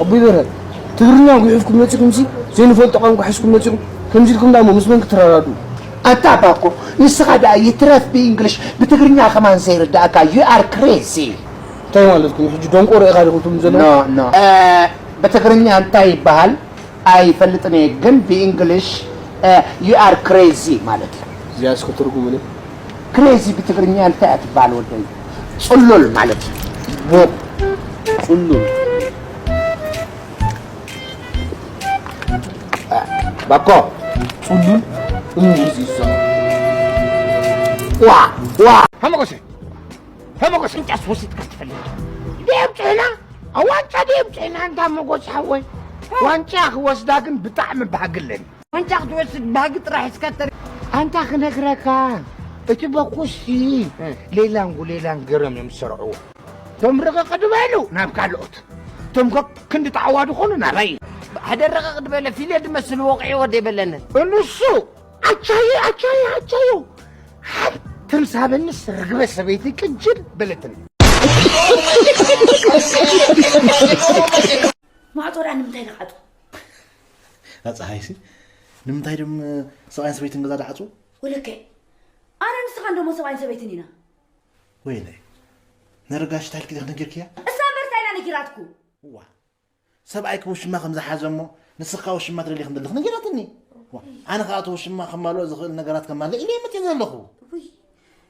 ኣቦይ በርሀ፣ ትግርኛ ጉሒፍኩም መጺኹምሲ፣ ዘይንፈልጦ ቋንቋ ሒዝኩም መጺኹም። ከምዚ ኢልኩም ደኣ እሞ ምስ መን ክትረዳድኡ? ኣታ ባኮ፣ ንስኻ ደኣ ይትረፍ ብእንግሊሽ፣ ብትግርኛ ከማን ዘይርዳእካ፣ you are crazy። እንታይ ማለትኩም? ሕጂ ደንቆሮ ኢኻ ዲኹም ትብሉ ዘለኹም? ኖ፣ ኖ። እ፣ ብትግርኛ እንታይ ይበሃል? ኣይፈልጥን እየ፣ ግን ብእንግሊሽ፣ እ፣ you are crazy ማለት እዩ። እዚኣ እስከ ትርጉሙኒ። ክሬዚ ብትግርኛ እንታይ እያ ትበሃል ወደይ? ጽሉል ማለት እዩ። ጽሉል። ባኮ፣ ጽሉል እንግሊዝ ይዛረብ። ዋ፣ ዋ። ሃመቆሴ፣ ሃመቆሴ። ዋንጫስ ወሲድካ ትፈልጥ? ድየብጽሕና? ኣብ ዋንጫ ድየብጽሕና እንዳ መጎስ ሓወይ? ዋንጫ ክወስዳ ግን ብጣዕሚ ባህጊ ኣለኒ። ዋንጫ ክትወስድ ባህጊ ጥራሕ እስካ ተር-፣ ኣንታ ክነግረካ፣ እቲ በኩስሲ እ። ሌላን ጉሌላን ገይሮም እዮም ዝሰርዕዎ። እቶም ርቕቕ ዝበሉ ናብ ካልኦት፣ እቶም ከ-፣ ክንዲ ተዓዋዲ ኾኑ ናባይ። ሓደ ርቕቕ ዝበለ ፊልየ ዝመስል ወቕዒ ወደ ይበለንን። እንሱ ኣቻየ፣ ኣቻየ፣ ኣቻዮ። ሓብትም ሳበንስ ርግበ ሰበይቲ ቅጅል በለትን። ማዕጾ ደኣ ንምንታይ ንዓጾ? ጸሓይሲ ንምንታይ ድም ሰብኣይን ሰበይትን ገዛ ደዓጹ? ወለከ፣ ኣነ ንስኻ እንደሞ ሰብኣይን ሰበይትን ኢና። ወይለይ፣ ነረጋሽ ታይልኪ ዲኺ ነጊርክያ? እሳ እምበር እንታይ ኢላ ነጊራትኩ? እዋ፣ ሰብኣይኪ ውሽማ ከም ዝሓዘ እሞ ንስኻ ውሽማ ትደልዪ ከም ዘለኺ ነጊራትኒ። ዋ፣ ኣነ ኸኣ እቲ ውሽማ ከማልኦ ዝኽእል ነገራት ከማልእ ኢለ እየ መጺአ ዘለኹ። ውይ፣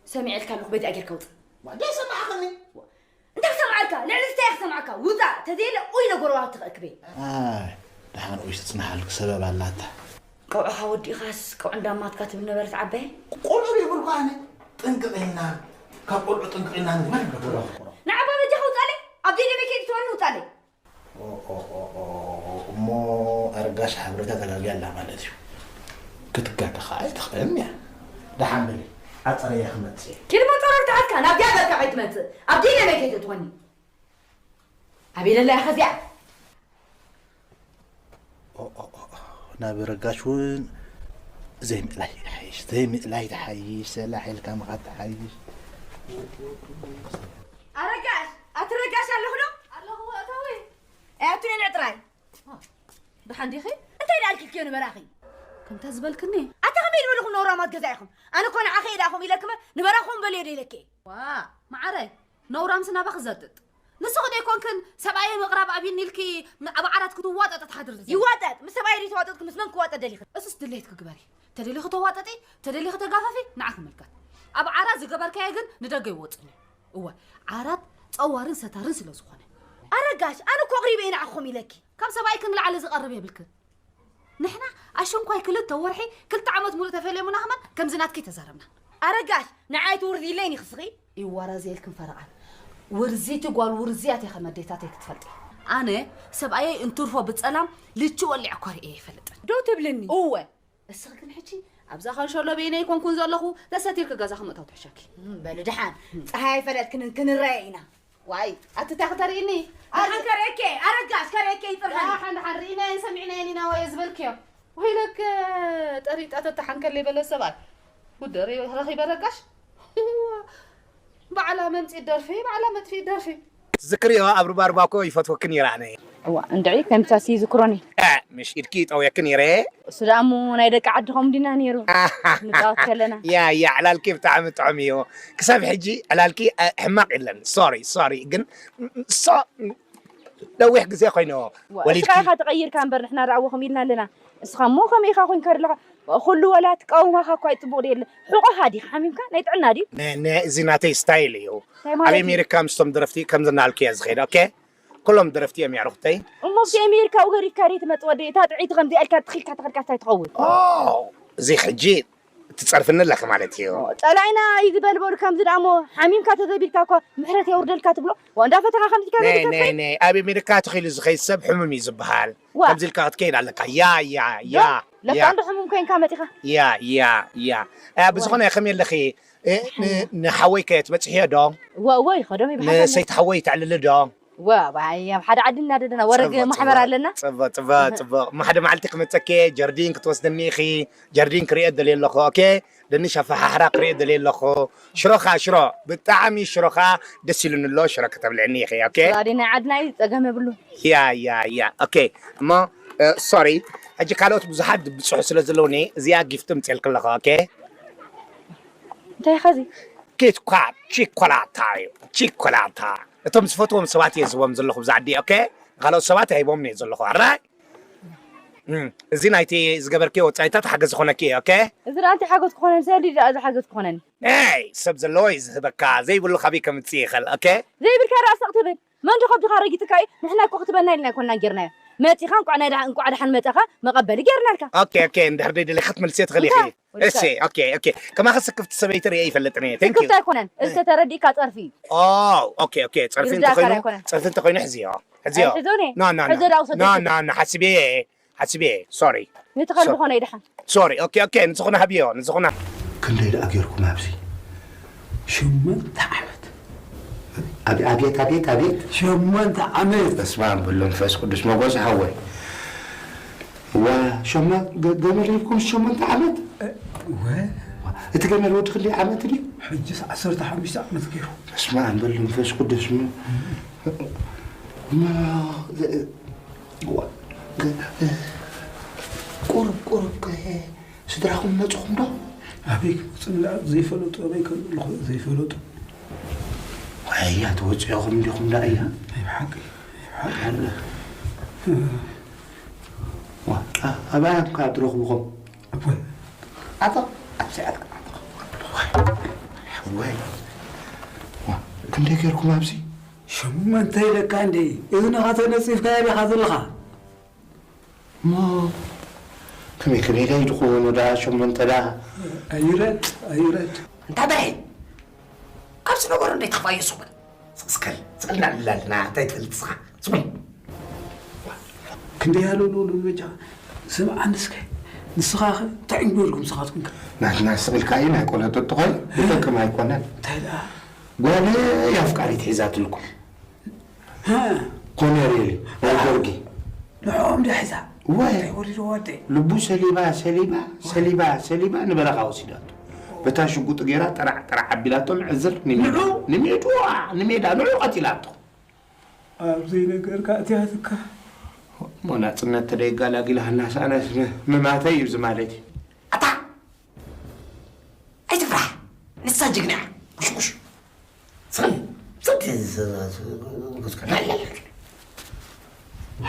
ሰሚዐልካ ኣለኹ፣ በዚኣ ጌርካ ውጽእ። ዋ፣ እንታይ ሰማዕኽኒ? እንታይ ክሰምዓልካ? ልዕሊ እንታይ ክሰምዓካ? ውጻእ! ተዘየለ ኡይ ኢለ ጎረባብቲ ክእክብ እየ። ኣይ፣ ደሓን ኡይ ትጽንሓልኪ ሰበብ ኣላታ። ቀውዕኻ ወዲእኻስ ቀውዒ እንዳማትካ ትብል ነበረት ዓባየ። ቆልዑ ይብልኩ ኣነ ጥንቅቕ ኢልና፣ ካብ ቆልዑ ጥንቅቕ ኢልና ንግበር ንገብሮ። ንዓባ በጃኻ ውጻለይ፣ ኣብ ደይደ መኬድ ትወኒ ውጻለይ። ኦ፣ ኦ፣ ኦ፣ ኦ፣ እሞ ኣረጋሽ ሓበሬታ ተጋግያ ኣላ ማለት እዩ። ክትጋገ ኸዓ ኣይትኽእልን እያ። ደሓን በሊ፣ ኣጸረያ ክመጽእ እየ። ኪድ መጸረር ተሓትካ፣ ናብ ገበርካ ከይትመጽእ። ኣብ ደይደ መኬድ ትወኒ። ኣበይ ደላ ኢኻ እዚኣ? ኦ፣ ኦ፣ ኦ፣ ኦ፣ ናብ ረጋሽ እውን ዘይምእላይ ትሓይሽ፣ ዘይምእላይ ትሓይሽ፣ ሰላሕ ኢልካ ምኻድ ትሓይሽ። ኣረጋሽ፣ ኣቲ ረጋሽ ኣለኹ ዶ? ኣለኹ፣ ኣታዊ። ኣይ፣ ኣቱኒ ንዕ ጥራይ። ደሓን ዲኺ? እንታይ ደኣ ኣልኪልክዮ ንበራኺ? ከምታ ዝበልክኒ። ኣታ ከመይ ዝበልኹም ነውራማት ገዛ ኢኹም? ኣነ እኮ ንዓኺ እየ ደኣ ከምኡ ኢለኪ እምበር ንበራኹም በልዮ ዶ ኢለኪ? ዋ፣ መዓረይ፣ ነውራምሲ ናባኺ ዘጥጥ። ንስኺ ዶ ኣይኮንክን ሰብኣየይ ምቕራብ ኣብይኒ ኢልኪ ን-፣ ኣብ ዓራት ክትዋጠጢ ትሓድሪ ዘለኺ? ይዋጠጥ፣ ምስ ሰብኣየይ ዘይተዋጠጥኩ ምስ መን ክዋጠጥ ደሊኺ? እሱስ ድሌትኪ ግበሪ። ተደሊኺ ተዋጠጢ፣ ተደሊኺ ተጋፈፊ፣ ንዓኺ ይምልከት። ኣብ ዓራት ዝገበርካዮ ግን ንደገ ኣይወጽን እዩ። እወ፣ ዓራት ጸዋርን ሰታርን ስለ ዝኾነ። ኣረጋሽ፣ ኣነ እኮ ኣቕሪበ እየ ንዓኹም ኢለኪ። ካብ ሰብኣይኪ ንላዕሊ ዝቐርብ የብልክን። ንሕና ኣሽንኳይ ክልተ ወርሒ፣ ክልተ ዓመት ሙሉእ ተፈልየሙና ከማን ከምዚ ናትኪ ተዛረብና። ኣረጋሽ፣ ንዓይ ትውርዝይለይ ኒኽስኺ? ይዋረዘየልክን ፈረቓን። ውርዝይቲ ጓል ውርዝያት ኢኺ ከመ ኣዴታተይ ክትፈልጢ። ኣነ ሰብኣየይ እንትርፎ ብጸላም ልቺ ወሊዐ ኮሪኤ ኣይፈልጥን። ዶ ትብልኒ? እወ። እስኺ ግን ሕጂ ኣብዛ ካንሸሎ በይነይ ኣይኮንኩን ዘለኹ፣ ተሰቲርኪ ገዛኺ ምእታው ትሕሸኪ። እም፣ በሊ ደሓን። ጸሓይ ኣይፈለጥክን፣ ክንረኣየ ኢና። ዋይ፣ ኣቲ እንታይ ክተርእይኒ? ደሓን ከርእየኪ፣ ኣረጋሽ ከርእየኪ ይጽርሐኒ። ደሓን፣ ደሓን ርኢናየን ሰሚዕናየን ኢና ወየ ዝበልክዮ። ወይለከ ጠሪጣ ተተሓንከለይ በለ ሰብኣይ። ጉድ ረ-፣ ረኺበ ረጋሽ። ባዕላ መምጺት ደርፊ፣ ባዕላ መጥፊት ደርፊ። ትዝክርዮ ኣብ ሩባሩባ እኮ ይፈትወኪ ነይረ ኣነ። እዋ፣ እንድዒ ከምታሲ ይዝክሮኒ። እ፣ ምሽ ኢድኪ ይጠውየኪ ነይረ። እሱ ደኣ እሞ ናይ ደቂ ዓዲ ከምኡ ዲና ነይሩ። ንጻወት ከለና። ያ፣ ያ፣ ዕላልኪ ብጣዕሚ ጥዑም እዩ። ክሳብ ሕጂ ዕላልኪ፣ እ፣ ሕማቕ የለን። ሶሪ፣ ሶሪ። ግን፣ ሶ፣ ነዊሕ ግዜ ኮይኖ ዋ፣ ወሊድኪ። እስኻ ኢኻ ተቐይርካ እምበር ንሕና ደኣ እዎ ከምኡ ኢልና ኣለና። እስኻ እሞ ከመይ ኢኻ ኮንካ ዘለኻ? ኩሉ ወላ ትቃወማኻ እኳ እዩ ጽቡቕ ድየ። ሕቖኻ ዲኻ ሓሚምካ? ናይ ጥዕና ድዩ? ነ-፣ ነ-፣ እዚ ናተይ ስታይል እዩ። እንታይ ኣብ ማለት እዩ? ኣሜሪካ ምስቶም ደረፍቲ ከምዚ እናበልክዮ ዝኸይድ፣ ኦኬ? ኩሎም ደረፍቲ እዮም የዕሩኽተይ። እሞ ኣብቲ ኣሜሪካ ውገሪካ ድዩ ትመጽእ ወደይ? እታ ጥዕይቲ ከምዚኣ ኢልካ ትኺልካ ተኸድካ እንታይ ትኸውን? ኦ፣ እዚ ሕጂ ትጸርፍኒ ኣለኺ ማለት እዩ። ኦ፣ ጸላኢና እዩ ዝበልበሉ ከምዚ ደኣ እሞ ሓሚምካ ተዘቢልካ እኳ ምሕረት የውርደልካ ትብሎ? ዋ፣ እንዳፈተኻ ከምዚ ኢልካ ናይ፣ ዘቢልካ ናይ፣ ትኸይድ? ናይ፣ ኣብ ኣሜሪካ ተኺሉ ዝኸይድ ሰብ ሕሙም እዩ ዝበሃል። ዋ። ከምዚ ኢልካ ክትከይድ ኣለካ። ያ፣ ያ፣ ዶ? ያ፣ ለካ ያ። እንዶ ሕሙም ኮይንካ መጺኻ። ያ፣ ያ፣ ያ። እ፣ ብዝኾነ ዋ። ከመይ ኣለኺ? እ፣ ን-፣ ንሓወይ ከ ትበጽሕዮ ዶ? እወ፣ እወ፣ ይኸዶ፣ ይብሓታ ኣሎ። ንሰይቲ ሓወይ ተዕልሊ ዶ? ዋይ፣ ኣብ ሓደ ዓዲ እናደደና ወረግ ጽቡቕ፣ ማሕበር ጽቡቕ፣ ኣለና። ጽቡቕ፣ ጽቡቕ፣ ጽቡቕ። እሞ ሓደ መዓልቲ ክመጸኪ እየ፣ ጀርዲን ክትወስደኒ ኢኺ፣ ጀርዲን ክርእዮ ደልየ ኣለኹ። ኦኬ፣ ድንሽ ኣፈሓሕራ ክርእዮ ደልየ ኣለኹ። ሽሮኻ ሽሮ፣ ብጣዕሚ ሽሮኻ ደስ ኢሉኒ ኣሎ፣ ሽሮ ከተብልዕኒ ኢኺ። ኦኬ፣ ራዲ ናይ ዓድና እዩ፣ ጸገም የብሉ። ያ ያ ያ። ኦኬ፣ እሞ ሶሪ፣ ሕጂ ካልኦት ብዙሓት ድብፅሑ ስለ ዘለውኒ እዚኣ ጊፍት ምፅልክ ኣለኹ። ኦኬ፣ እንታይ ኸዚ? ኪትኳት ቺኮላታ እዩ፣ ቺኮላታ። እቶም ዝፈትዎም ሰባት እየ ዝቦም ዘለኹ ብዛዕዲ። ኦኬ፣ ካልኦት ሰባት ኣይቦም እየ ዘለኹ። ኣራይ፣ እዚ ናይቲ ዝገበርክዮ ወፃኢታት ሓገዝ ዝኾነኪ እዩ። ኦኬ፣ እዚ ደኣ እንታይ ሓገዝ ክኾነኒ? ሰዲ ደኣ እዚ ሓገዝ ክኾነኒ። ኤይ፣ ሰብ ዘለዎ እዩ ዝህበካ፣ ዘይብሉ ካበይ ከምፅእ ይኽእል? ኦኬ፣ ዘይብልካ ደኣ ስቕ ትብል። መን ዶ ከብድኻ ረጊጥካ እዩ? ንሕና እኮ ክትበና ኢልና ኣይኮንና ጌርናዮ። መጺኻ እንቋዕ ናይ ደሓ-፣ እንቋዕ ደሓን መጻኻ መቐበሊ ጌርናልካ። ኦኬ፣ ኦኬ፣ እንድሕር ደይደለኻ ክትመልስዮ ትኽእሊ ኢኺ። እንታ፣ ወዲ እሺ፣ ኦኬ፣ ኦኬ። ከማኺ ስክፍቲ ሰበይቲ ርእየ ኣይፈልጥን እየ። Thank you። ስክፍቲ ኣይኮነን፣ እዚ ተተረዲእካ ጸርፊ እዩ። ኦ፣ ኦኬ፣ ኦኬ። ጸርፊ ይርዳእካ እንተኾይኑ፣ ኣይኮነን። ጸርፊ እንተኾይኑ ሕዝዮ፣ ሕዝዮ። ኣይሕዞን እየ። ኖ፣ ኖ፣ ኖ። ሕዞ ዳኣ ውሰዶ። ኖ፣ ኖ፣ ኖ፣ ሓስብየ እየ፣ ሓስብየ እየ። ሶሪ። ነቲ ከልቢ ሶሪ። ኾነ ይድሓን። ሶሪ፣ ኦኬ፣ ኦኬ። ንዝኾነ ሃብዮ፣ ንዝኾነ። ክንደይ ደኣ ጌርኩም ኣብዚ? ሸሞንተ ዓመት። ኣቤ-፣ ኣቤት፣ ኣቤት፣ ኣቤት። ሸሞንተ ዓመት። በስመ ኣብ ወወልድ ወመንፈስ ቅዱስ። መጎስ ሓወይ። ዋ፣ ሸሞ-፣ ገ-፣ ገመል ሂብኩም ሸሞንተ ዓመት? እ፣ ወ-፣ እቲ ገመል ወዲ ክንደይ ዓመት ድዩ? ሕጅስ ዓሰርተ ሓሙሽተ ዓመት ገይሩ። በስመ ኣብ ወወልድ ወመንፈስ ቅዱስ። ም-፣ ም-፣ ዋ፣ ገ-፣ ቁሩብ፣ ቁሩብ ከ-፣ ስድራኹም መጹኹም ዶ? ኣበይ ክመጹ? ዘይፈለጡ፣ ኣበይ ከም ዘለኹ ዘይፈለጡ። ዋያ ተወጺኦኹም እንዲኹም ደኣ እያ። ናይ ብሓቂ፣ ናይ ብሓቂ። ኣለ። ዋ፣ ኣ-፣ ኣበይ እኳ ትረኽብኹም? ኣቦይ። ኣቶ፣ ኣብዚ ኣቶ፣ ኣቶ። ወይ። ዋ፣ ክንደይ ጌርኩም ኣብዚ? ሸሞንተ ኢለካ እንዴ? እዝንኻ ተነጺፍካዮ ዲኻ ዘለኻ? እሞ ከመይ ከመይ ዳይ ዝኾኑ ደኣ ሸሞንተ ደኣ? ኣይረድ፣ ኣይረድ። እንታ በርሄ፣ ካብዚ ነገሩ እንዴት ተፋየሱ በል። ስቕ ስከል፣ ስቕ ኢልና ንላልና፣ እንታይ ትፈልጥ ንስኻ? ስቕ በል። ክንደይ ኣለዉ ኣለዉ በጃ? ስምዓኒ እስከ፣ ንስኻ ኸ እንታይ እዩ ነይርኩም ንስኻትኩም ከ? ናትና ስቕ ኢልካ እዩ ናይ ቆሎ ጥጥቖ እዩ፣ ይጠቅም ኣይኮነን። እንታይ ደኣ? ጓለይ ኣፍቃሪት ሒዛትልኩም። ኮነሬል ናይ ደርጊ። ንዕኦም ድያ ሒዛ? ወይ። እንታይ ወሪድዎ ወደይ? ልቡ ሰሊባ፣ ሰሊባ፣ ሰሊባ፣ ሰሊባ ንበረኻ ወሲዳቶ። በታ ሽጉጥ ገይራ ጠራዕ፣ ጠራዕ ኣቢላቶ፣ ምዕዝር ንሜዳ። ንዑ? ንሜዳ፣ ንሜዳ፣ ንዑ ቀቲላቶ። ኣብ ዘይነገርካ እቲኣትካ። እሞ ናጽነት ተደይጋላጊላ ሃናሳናስ ምማተይ እዩ እዚ ማለት እዩ። ኣታ! ኣይትፍራሕ። ንሳ ጅግና እያ። ጉሽጉሽ። ስቕ፣ ስቕ፣ ስቕ፣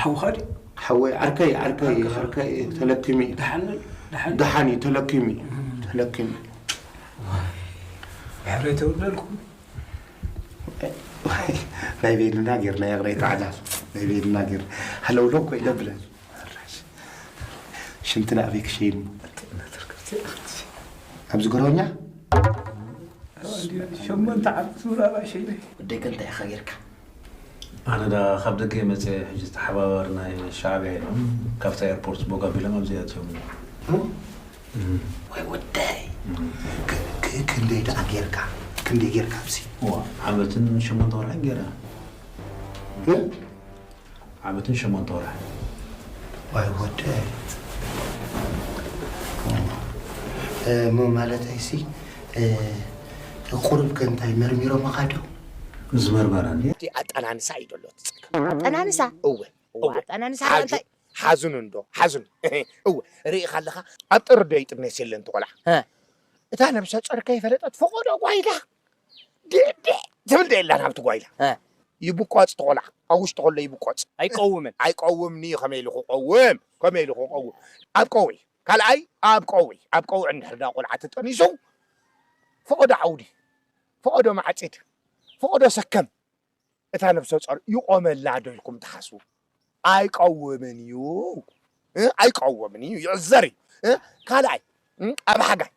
ሓውኻ ድዩ? ሓወይ፣ ዓርከይ፣ ዓርከይ፣ ዓርከይ ተለኪሙ እዩ። ደሓን፣ ደሓን። ደሓን እዩ፣ ተለኪሙ እዩ። ተለኪሙ እዩ። ድሕረይ ተወደልኩም። ናይ ቤልና ጌርና፣ ይቕሬታ ዓዳል። ናይ ቤልና ጌርና። ሃለውለው እኮ ይደብለን። ሽንትና ኣበይ ክሸይን እሞ? ኣብዚ ጎረኛ? ሸሞንተ ዓመት ምራባ ሸይነ። ወደይ ከ እንታይ ኢኻ ጌርካ? ኣነ ዳ ካብ ደገ መጸ፣ ሕጂ ተሓባባሪ ናይ ሻዕብያ ኢሎም ካብታ ኤርፖርት ቦግ ኣቢሎም ኣብዚ ኣትዮም። እም? እም። ወይ ወደይ። እም። ክ-፣ ክ-፣ ክንደይ ደኣ ጌርካ? ክንደይ ጌርካ ኣብዚ? እዋ፣ ዓመትን ሸሞንተ ወርሕን ጌረ። እ? ዓመትን ሸሞንተ ወርሕን። ዋይ ወደይ። እ፣ እሞ ማለተይሲ፣ እ፣ ቁሩብ ከ እንታይ መርሚሮምኻ ዶ? እዚ መርመራ እንድየ። እቲ ኣጠናንሳ እዩ ዘሎ እቲ ጸገም። ኣጠናንሳ? እወ፣ እወ። ኣጠናንሳ ሓዙ-፣ እንታይ? ሓዙን እንዶ፣ ሓዙን። እወ፣ ርኢኻ ኣለኻ? ኣብ ጥሪ ዶ ይጥነስ የለን እቲ ቆልዓ? እ። እታ ነብሰ ጾር ከይፈለጠት ፈቖዶ ጓይላ ድዕድዕ ትብል ዶ የላን ኣብቲ ጓይላ? እ። ይብቆጽ እቲ ቆልዓ፣ ኣብ ውሽጢ ከሎ ይብቆጽ። ኣይቀውምን። ኣይቀውምን እዩ፣ ከመይ ኢሉ ክቀውም? ከመይ ኢሉ ክቀውም? ኣብ ቀውዒ፣ ካልኣይ ኣብ ቀውዒ፣ ኣብ ቀውዒ እንድሕር ደኣ ቆልዓ ተጠኒሱ፣ ፈቐዶ ዓውዲ፣ ፈቐዶ ማዕጺድ፣ ፈቐዶ ሰከም፣ እታ ነብሰ ጾር ይቆመላ ዶ ኢልኩም ትሓስቡ? ኣይቀውምን እዩ። እ? ኣይቀውምን እዩ። ይዕዘር እዩ። እ? ካልኣይ፣ እ? ኣብ ሓጋይ፣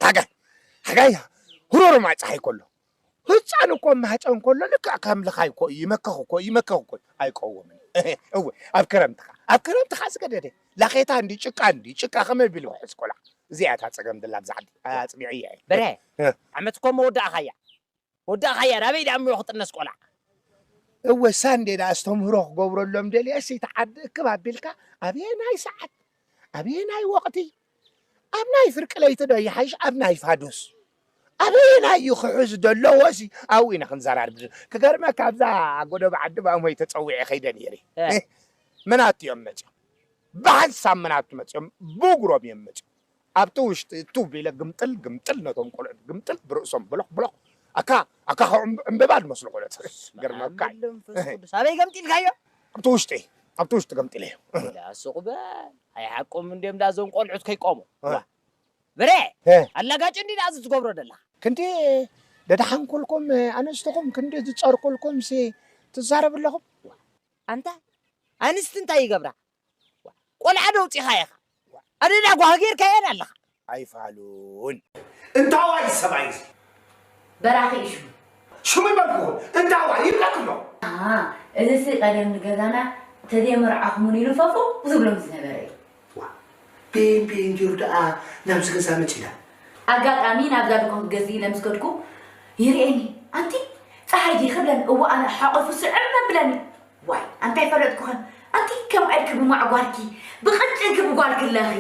ሓጋይ፣ ሓጋይ፣ ህሩር ማይ ጸሓይ ከሎ፣ ህጻን እኮ ማህጸን ከሎ ልክዕ ከም ልኻይ እኮ እዩ። ይመክኽ እኮ፣ ይመክኽ እኮ እዩ። ኣይቀውምን እዩ። እወ፣ ኣብ ክረምቲ ኸኣ፣ ኣብ ክረምቲ ኸኣ ዝገደደ፣ ላኼታ እንዲ ጭቃ እንዲ ጭቃ ከመይ ቢሉ ክሕዝ ቆልዓ። እዚኣ እታ ጸገም ደላ ብዛ ዓዲ። ኣጽኒዐያ እየ። በርሀ፣ እ። ዓመት እኮ መወዳእኻያ። ወዳእኻያ፣ ናበይ ደኣ እሞ ክጥነስ ቆልዓ? እወ ሳንዴ ደኣ ኣስተምህሮ ክገብረሎም ደልየ፣ እስቲ ተዓዲ እክብ ኣቢልካ ኣበየናይ ሰዓት፣ ኣበየናይ ወቕቲ፣ ኣብ ናይ ፍርቂ ለይቲ ዶ ይሓይሽ ኣብ ናይ ፋዱስ ኣበየናይ እዩ ክሕዝ ደለዎ ሲ ኣብኡ ኢና ክንዘራርብ። ክገርመካ ኣብዛ ጎደቦ ዓዲ ባእሞይ ተጸዊዐ ከይደ ነይረ። መናት እዮም መጺኦም፣ ብሓንሳብ መናት መጺኦም ብእግሮም እዮም መጺኦም። ኣብቲ ውሽጢ እቱ ቢለ ግምጥል ግምጥል ነቶም ቆልዑት ግምጥል ብርእሶም ብሎኽ ብሎኽ ኣካ ኣካ ካብ ዕምብ- ዕምበባ ዝመስሉ ቆልዑት ገርመካ እዩ። መንፈስ ቅዱስ ኣበይ ገምጢልካዮ? ኣብቲ ውሽጢ ኣብቲ ውሽጢ ገምጢለዮ። ዳስቑ በል ኣይሓቆም እንድዮም ዳዞም ቆልዑት ከይቆሙ። እ። ዋ። ብረ እ። ኣላጋጭ እንዲ ዳዚ ትገብሮ ደላ። ክንዲ ደድሓንኩልኩም ኣነስትኹም ክንዲ ዝጸርኩልኩም ሲ ትዛረብ ኣለኹም። ኣንታ ኣንስቲ እንታይ ይገብራ? ቆልዓ ዶ ኣውጺኻ ኢኻ? ኣደዳ ጓህ ጌርካየን ኣለኻ። ኣይፋሉን። እንታዋይ ሰብኣይ እዚ? በራኺ እዩ ሽሙ። ሽሙ ይበልኩኹም። እንታዋይ ይብለክሎ። ኣሃ፣ እዚሲ ቀደም ንገዛና ተደይ መርዓኹምን ኢሉ ፈፉ ዝብሎም ዝነበረ እዩ። ዋ፣ ቤን ቤን ጌሩ ደኣ ናብዚ ገዛ መጺና። ኣጋጣሚ ናብዛ ድኳን ክገዝእ ኢለ ምስ ከድኩ ይርእየኒ። ኣንቲ፣ ጸሓይ ዲኺ ብለኒ። እወ ኣነ ሓቆፉ ስዕም መብለኒ። ዋይ ኣንታይ ፈለጥኩኸን ኣቲ ከም ኣድኪ ብማዕጓርኪ ብቕጭንኪ ብጓልኪ ኣለኺ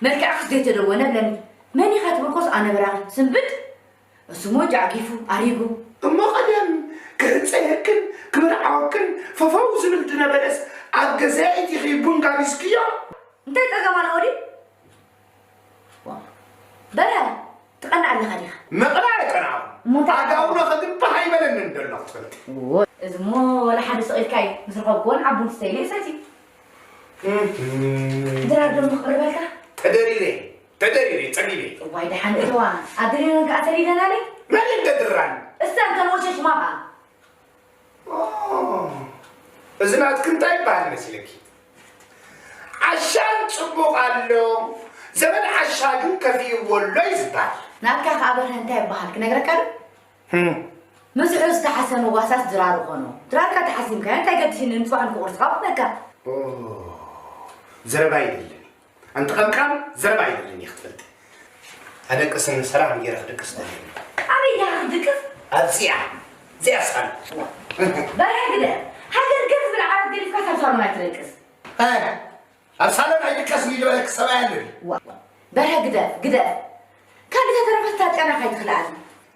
መልክዕክስ ዘይተደወነ ብለኒ። መን ኢኻ ትብል ኮስ ኣነ በራኺ ስንብድ። እሱሞ ጃዕጊፉ ኣሪጉ። እሞ ቀደም ክህጸየክን ክምርዓወክን ፈፈው ዝብል ድነበረስ ኣብ ገዛይ ኢቲኺ ቡን ጋቢዝክዮ። እንታይ ጸገም ኣለዎ ድዩ? በርሀ ትቐንእ ኣለኻ ዲኻ? ምቕናእ ኣይቀንኣኹ። እሞ እንታይ ኣጋውኖ ከግብህ ኣይበለንን ደሎ ክትፈልጥ። እዎ፣ እዚ እሞ ወላ ሓደ ስቕ ኢልካ እዩ። ምስ ረኸብክዎ ንዓቡን ስተይለ ይሰትዩ። እህም። ድራር ዶ ምኽብር በልካ? ተደሪረ፣ ተደሪረ፣ ጸቢበ። እዋይ ደሓን እተዋ። ኣድሪረን ከኣ ሰዲደናለይ? መን እዩ ደድራን? እሰን ተን ወሸሽማ ከኣ። ኦ፣ እዚ ናትኪ እንታይ ይበሃል መሲልኪ? ዓሻን ጽቡቕ ኣሎ፣ ዘመድ ዓሻ ግን ከፊእዎ ኣሎ እዩ ዝበሃል። ናትካ ከኣ በርሀ እንታይ ይበሃል ክነግረካ ዶ? ህም። ምስኡ ዝተሓሰመ ጓሳስ ድራሩ ኾኖ። ድራርካ ተሓሲምካዮ እንታይ ገዲሽኒ ንጽባሕ ንክቑርስኻ ኩነካ። ኦ፣ ዘረባ ይደልን። ኣንቲ ቀምቃም ዘረባ ኣይደልን እየ ክትፈልጢ። ኣደቅስኒ ሰላም ገይረ ክድቅስ ደልየ። ኣበይ ዲኻ ክትድቅስ? ኣብዚኣ፣ እዚኣ ሳል። በርሀ ግደፍ። ሃገር ገፍ ዝብል ዓራት ገዲፍካ ሳብ ሳሎን ኣይትደቅስ። ኣይ፣ ኣብ ሳሎን ኣይድቀስን እዩ ዝበለኪ ሰብኣይ ኣሎ ድዩ? ዋ፣ በርሀ ግደፍ፣ ግደፍ። ካልእ ተተረፈ እታ ጨናኻ ኣይትኽልኣኒ።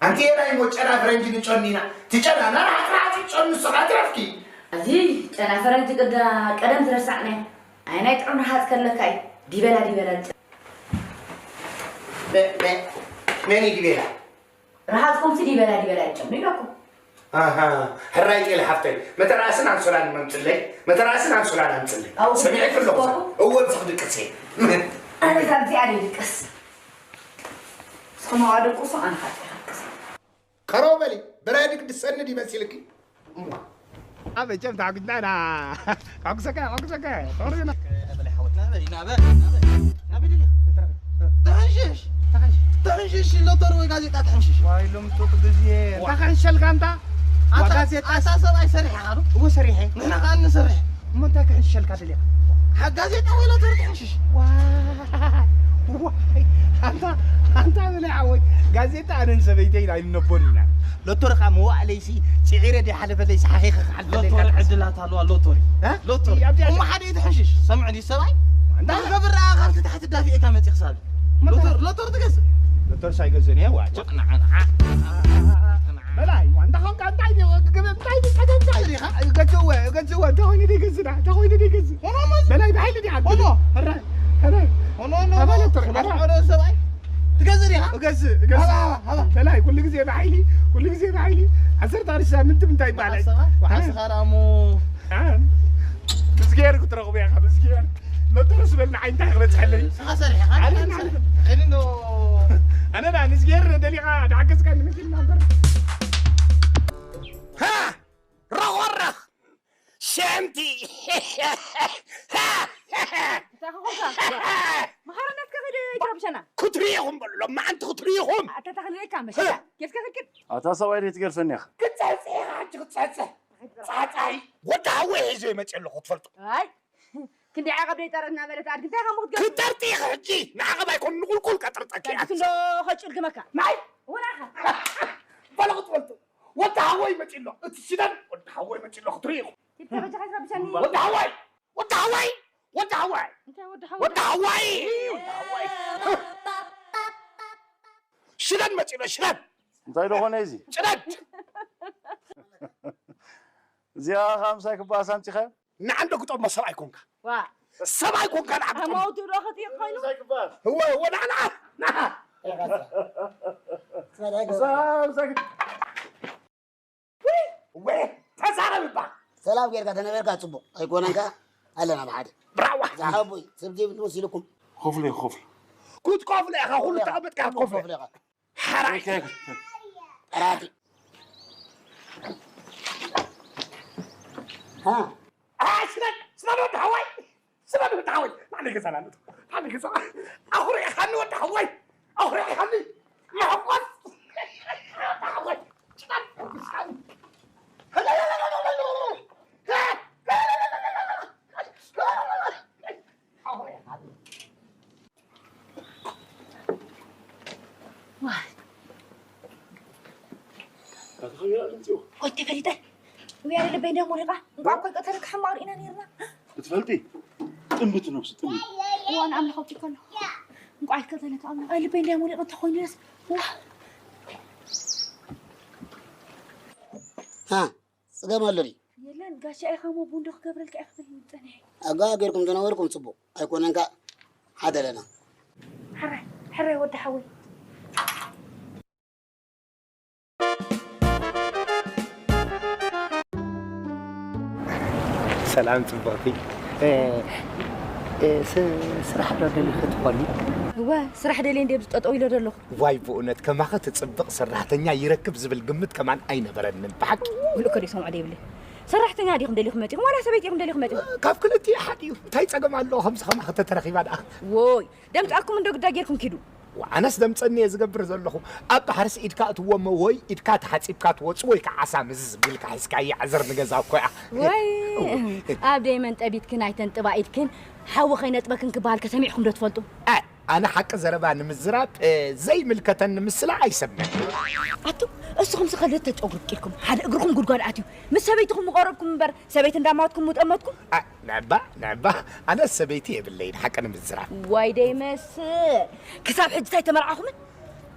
ኣንቲ የናይ እሞ ጨና ፈረንጂ ንጨኑ ኢና። እቲ ጨና ናርሓት ርሓፅ ጨኑ ንስኻ ትረፍኪ። እዚ ጨና ፈረንጂ ቅዳ ቀደም ዝረሳዕናዮ። ኣይ ናይ ጥዑም ርሓፅ ከለካ እዩ። ዲበላ ዲበላ ጨ- መ- መ- መን እዩ ዲበላ? ርሓፅኩምሲ ዲበላ ዲበላ ይጨኑ ኢለኩም። ኣሃ፣ ሕራይ ጤል ሓፍተይ፣ መተርኣስን ኣንሶላን መምፅለይ፣ መተርኣስን ኣንሶላን ኣምፅለይ። ኣው፣ ሰሚዐኪ ኣለኹ። ስፖርቱ? እወ፣ ብዝኽ ድቅሰይ። ኣነ እዛ እዚኣ ደይ ድቅስ። እስኹም ኣዋ ደቅሱ፣ ኣነ ኻልእ ይኸቅስ። ቀረው በሊ፣ ብራድግ ድሰንድ ይመሲልኪ። እሞ። ኣብ መቸም ተሓጒስና ኢና። ከሐጉሰካ፣ ከሐጉሰካ፣ ከሐጉሰና። በል ሓወትና፣ በል፣ ኢና፣ በል፣ ኢና፣ በል። ናበይ ደሊኻ? ተሓንሽሽ። ተሓንሽሽ። ተሓንሽሽ፣ ሎተሪ ወይ ጋዜጣ ተሓንሽሽ። ዋይ፣ ሎሚ ጡጥ ግዜ። ዋ። እንታይ ከሕንሸልካ ኣንታ? ኣታ፣ ጋዜጣ። ኣታ ሰብኣይ ሰሪሕ ኢኻ ዶ? እወ፣ ሰሪሐ። ንሕና ከኣ ንሰርሕ። እሞ እንታይ ክሕንሸልካ ደሊኻ? ሓ-፣ ጋዜጣ ወይ ሎተሪ ትሕንሽሽ? ዋይ፣ ዋይ፣ ኣንታ፣ ኣንታ በላይ ሓወይ፣ ጋዜጣ ኣነን ሰበይተይን ኣይንነቦን ኢና። ሎተሪ ከኣ መዋእለይሲ ጽዒረ ደይሓለፈለይሲ ሓኺኸ ክሓልፈለይ ሎተሪ ኢልካ ትሓስብ። ዕድላት ኣለዋ፣ ሎተሪ። እ? ሎተሪ። ኣብዚኣ እሞ ሓደ እዩ ትሕንሽሽ። ሰምዑኒ ሰብኣይ። እንታይ? ንኽገብር ደኣ ካብቲ ታሕቲ ዳፊእካ መጺእ ክሳብ። ሎተር-፣ ሎተር ትገዝእ? ሎተር ሳይገዝእ እየ፣ ዋ፣ ጭ-፣ ንዓ፣ ንዓ። በላይ፣ ዋንታ ኾንካ እንታይ ድዩ? ክግብ-፣ እንታይ ድዩ? ጸገም እንታይ? ገዝእዎ፣ ገዝእዎ፣ እንተኾይኑ ድዩ ገዝእና? እንተኾይኑ ድዩ ገዝእ? ሆኖ፣ ሆኖ። በላይ፣ ብሓይሊ ድዩ ዓቢ? ሆኖ። ኧረ፣ ኧረ። ሆኖ፣ ሆኖ፣ ኣባ ሎተር፣ ሆኖ፣ ኣባ። ሆኖ፣ ሰብኣይ። ትገዝእ ዲኻ? እገዝእ፣ እገዝእ። ሃባ፣ ሃባ፣ ሃባ። በላይ፣ ኩሉ ግዜ ብሓይሊ፣ ኩሉ ግዜ ብሓይሊ። ዓሰርተ ቅርሺ ሳምንቲ እንታይ ይበሃል? ዓሰርተ፣ ዓሰርተ ደኣ እሞ። አ? ምስጌር ክትረኽቦ ኢኻ፣ ምስጌር። ሎተርስ በል ንዓይ እንታይ ክበጽሐለይ? ንስኻ ሰሪሕኻ፣ ኣነ ንስኻ ሰሪሕ። ኸይዲ እንዶ። ኣነ ደኣ ምስጌር ደሊኻ ድሓገዝካ ንመኪና እምበር። ሃ! ረኾረኽ! ሸምቲ! እንታይ ኾንካ? መሓርነትካ ከይደ ይትረብሸና። ክትርእኹም በሉ፣ ሎማዓንቲ ክትርእኹም። ኣታ ተኽልኤካ መሸጣ። ኬድካ ክክድ። ኣታ ሰብኣይ ደይ ትገርፈኒ ኢኻ። ክትጸሕጽሕ ኢኻ፣ ሓንቲ ክትጸሕጽሕ። ጻዕጻይ። ወዲ ሓወይ ሒዘ ይመጽእ ኣለኹ፣ ትፈልጡ። ኣይ፣ ክንደይ ዓቐብ ደይ ጠረት እናበለት ኣድጊ እንታይ ኢኻ ምኽትገር? ክጠርጢ ኢኺ ሕጂ። ንዓቐብ ኣይኮን ንቑልቁል ከጥርጠኪ ኣቲ እያ። ክንዶ ኸጭልግመካ። ናይ? ወላኻ። በሉ ክትፈልጡ። ወዲ ሓወይ መጺ ኣሎ። እቲ ሽደን ወዲ ሓወይ መጺ ኣሎ ክትርኢ ኢኹም። ኪድ ከበጃኻ ይትረብሸኒ። ወዲ ሓወይ! ወዲ ሓወይ! ወዲ ሓወይ! እንታይ ወዲ ሓወይ? ወዲ ሓወይ! ወዲ ሓወይ! ሽደን መጺ ኣሎ፣ ሽደን! እንታይ ደኾነ እዚ? ሽደን! እዚኣ ኸኣ ምሳይ ክበኣስ ኣምጺኻዮ? ንዓ እንዶ ግጦሞ፣ ሰብኣይ ኮንካ። ዋ። ሰብኣይ ኮንካ፣ ንዓ ግጦሞ። ኣማውትኡ ዶ ኸጥይቕ ኮይኑ? ምሳይ ክበኣስ። እወ፣ እወ፣ ንዓ፣ ንዓ፣ ንዓ። ምሳይ፣ ምሳይ ክበኣስ። ወይ፣ ተዛረብ እባ። ሰላም ጌርካ ተነበርካ ጽቡቕ። ኣይኮነን ከኣ ኣለና ብሓደ። ብራዋ። ዝሓወይ፣ ሰብ ዘይብሉ መሲልኩም። ክፍሉ እዩ፣ ክፍሉ። ክትከፍሎ ኢኻ፣ ኩሉ ተቐመጥካ ክትከፍሎ። ክፍሉ ኢኻ። ሓራይ። ከ-፣ ከ-፣ ጠራጢ። ሃ? ኣይ፣ ስለ-፣ ስለ ወዲ ሓወይ። ስለ ወዲ ሓወይ። ናዕሊ ገዛ ናሉ። ናዕሊ ገዛ። ኣኹሪዕኻኒ ወዲ ሓወይ። ኣኹሪዕኻኒ። መሕቆስ። ወዲ ሓወይ። ዋይ። ኣታ ኸመይ ኣምጺኡ? ቆይ ተፈሊጠ። ውያለ ልበይ እንዲያ ሞሪቓ። እንቋዕ እኮ ይቀተለካ ሕማቕ ርኢና ነይርና። ክትፈልጢ? ጥምብቲ ነብሲ ጥምብቲ። እዋን ኣምላኽ ኣውጺእካ ኣሎ። እንቋዕ ይቀተለካ ኣምላኽ። ኣይ ልበይ እንዲያ ሞሪቓ እንተኾይኑ ደስ። ዋ። ሃ፣ ጽገም ኣሎ ድዩ? የለን፣ ጋሻ ኢኻ እሞ ቡን ዶ ክገብረልካ ኢኻ ክብል ጸኒሐ። ኣጋ ጌርኩም ተነበርኩም ጽቡቕ። ኣይኮነን ከኣ ሓደ ኣለና። ሕራይ፣ ሕራይ ወዲ ሓወይ። ሰላም ጽብቕቲ። እ፣ እ፣ ስ-፣ ስራሕ ዶ ደሊኺ ትኾኒ? እወ፣ ስራሕ ደልየ እንድየ ኣብዚ ጠጠው ኢለ ዘለኹ። ዋይ፣ ብእውነት ከማኺ ትጽብቕ ሰራሕተኛ ይረክብ ዝብል ግምት ከማን ኣይነበረንን። ብሓቂ። ምሉእ ከ ደይሰምዖ ደይብለይ። ሰራሕተኛ ዲኹም ደሊኹም መጺኹም ዋላ ሰበይቲ ኢኹም ደሊኹም መጺኹም? ካብ ክልቲኡ ሓደ እዩ። እንታይ ጸገም ኣለዎ ከምዚ ከማኺ ተተረኺባ ደኣ? ዎይ፣ ደምጻኩም እንዶ ግዳ ጌርኩም ኪዱ። ኣነስ ደምጸኒ እየ ዝገብር ዘለኹ። ኣብ ባሕርስ ኢድካ እትዎ እሞ ወይ ኢድካ ተሓጺብካ ትወጽእ ወይ ከዓ ዓሳ ምዝዝ ቢልካ ሒዝካ ይዓዘር ንገዛ እኮ እያ። ወይ፣ እወ። ኣብ ደይመን ጠቢትክን ኣይተንጥባ ኢድክን ሓዊ ከይነጥበክን ክበሃል ከሰሚዕኩም ዶ ትፈልጡ? እ፣ ኣነ ሓቂ ዘረባ ንምዝራብ፣ እ፣ ዘይምልከተኒ ምስላ ኣይሰምዕን። ኣቱ፣ እስኹም ሲ ክልተ ጨጉሪ ኣብቂልኩም፣ ሓደ እግርኹም ጉድጓድ ኣትዩ፣ ምስ ሰበይትኹም ምቐረብኩም እምበር፣ ሰበይቲ እንዳማወትኩም ምጠመትኩም? ኣ፣ ንዕባ፣ ንዕባ፣ ኣነ ሰበይቲ የብለይን፣ ሓቂ ንምዝራብ። ዋይ ደይመስል። ክሳብ ሕጂ ኣይተመርዓኹምን?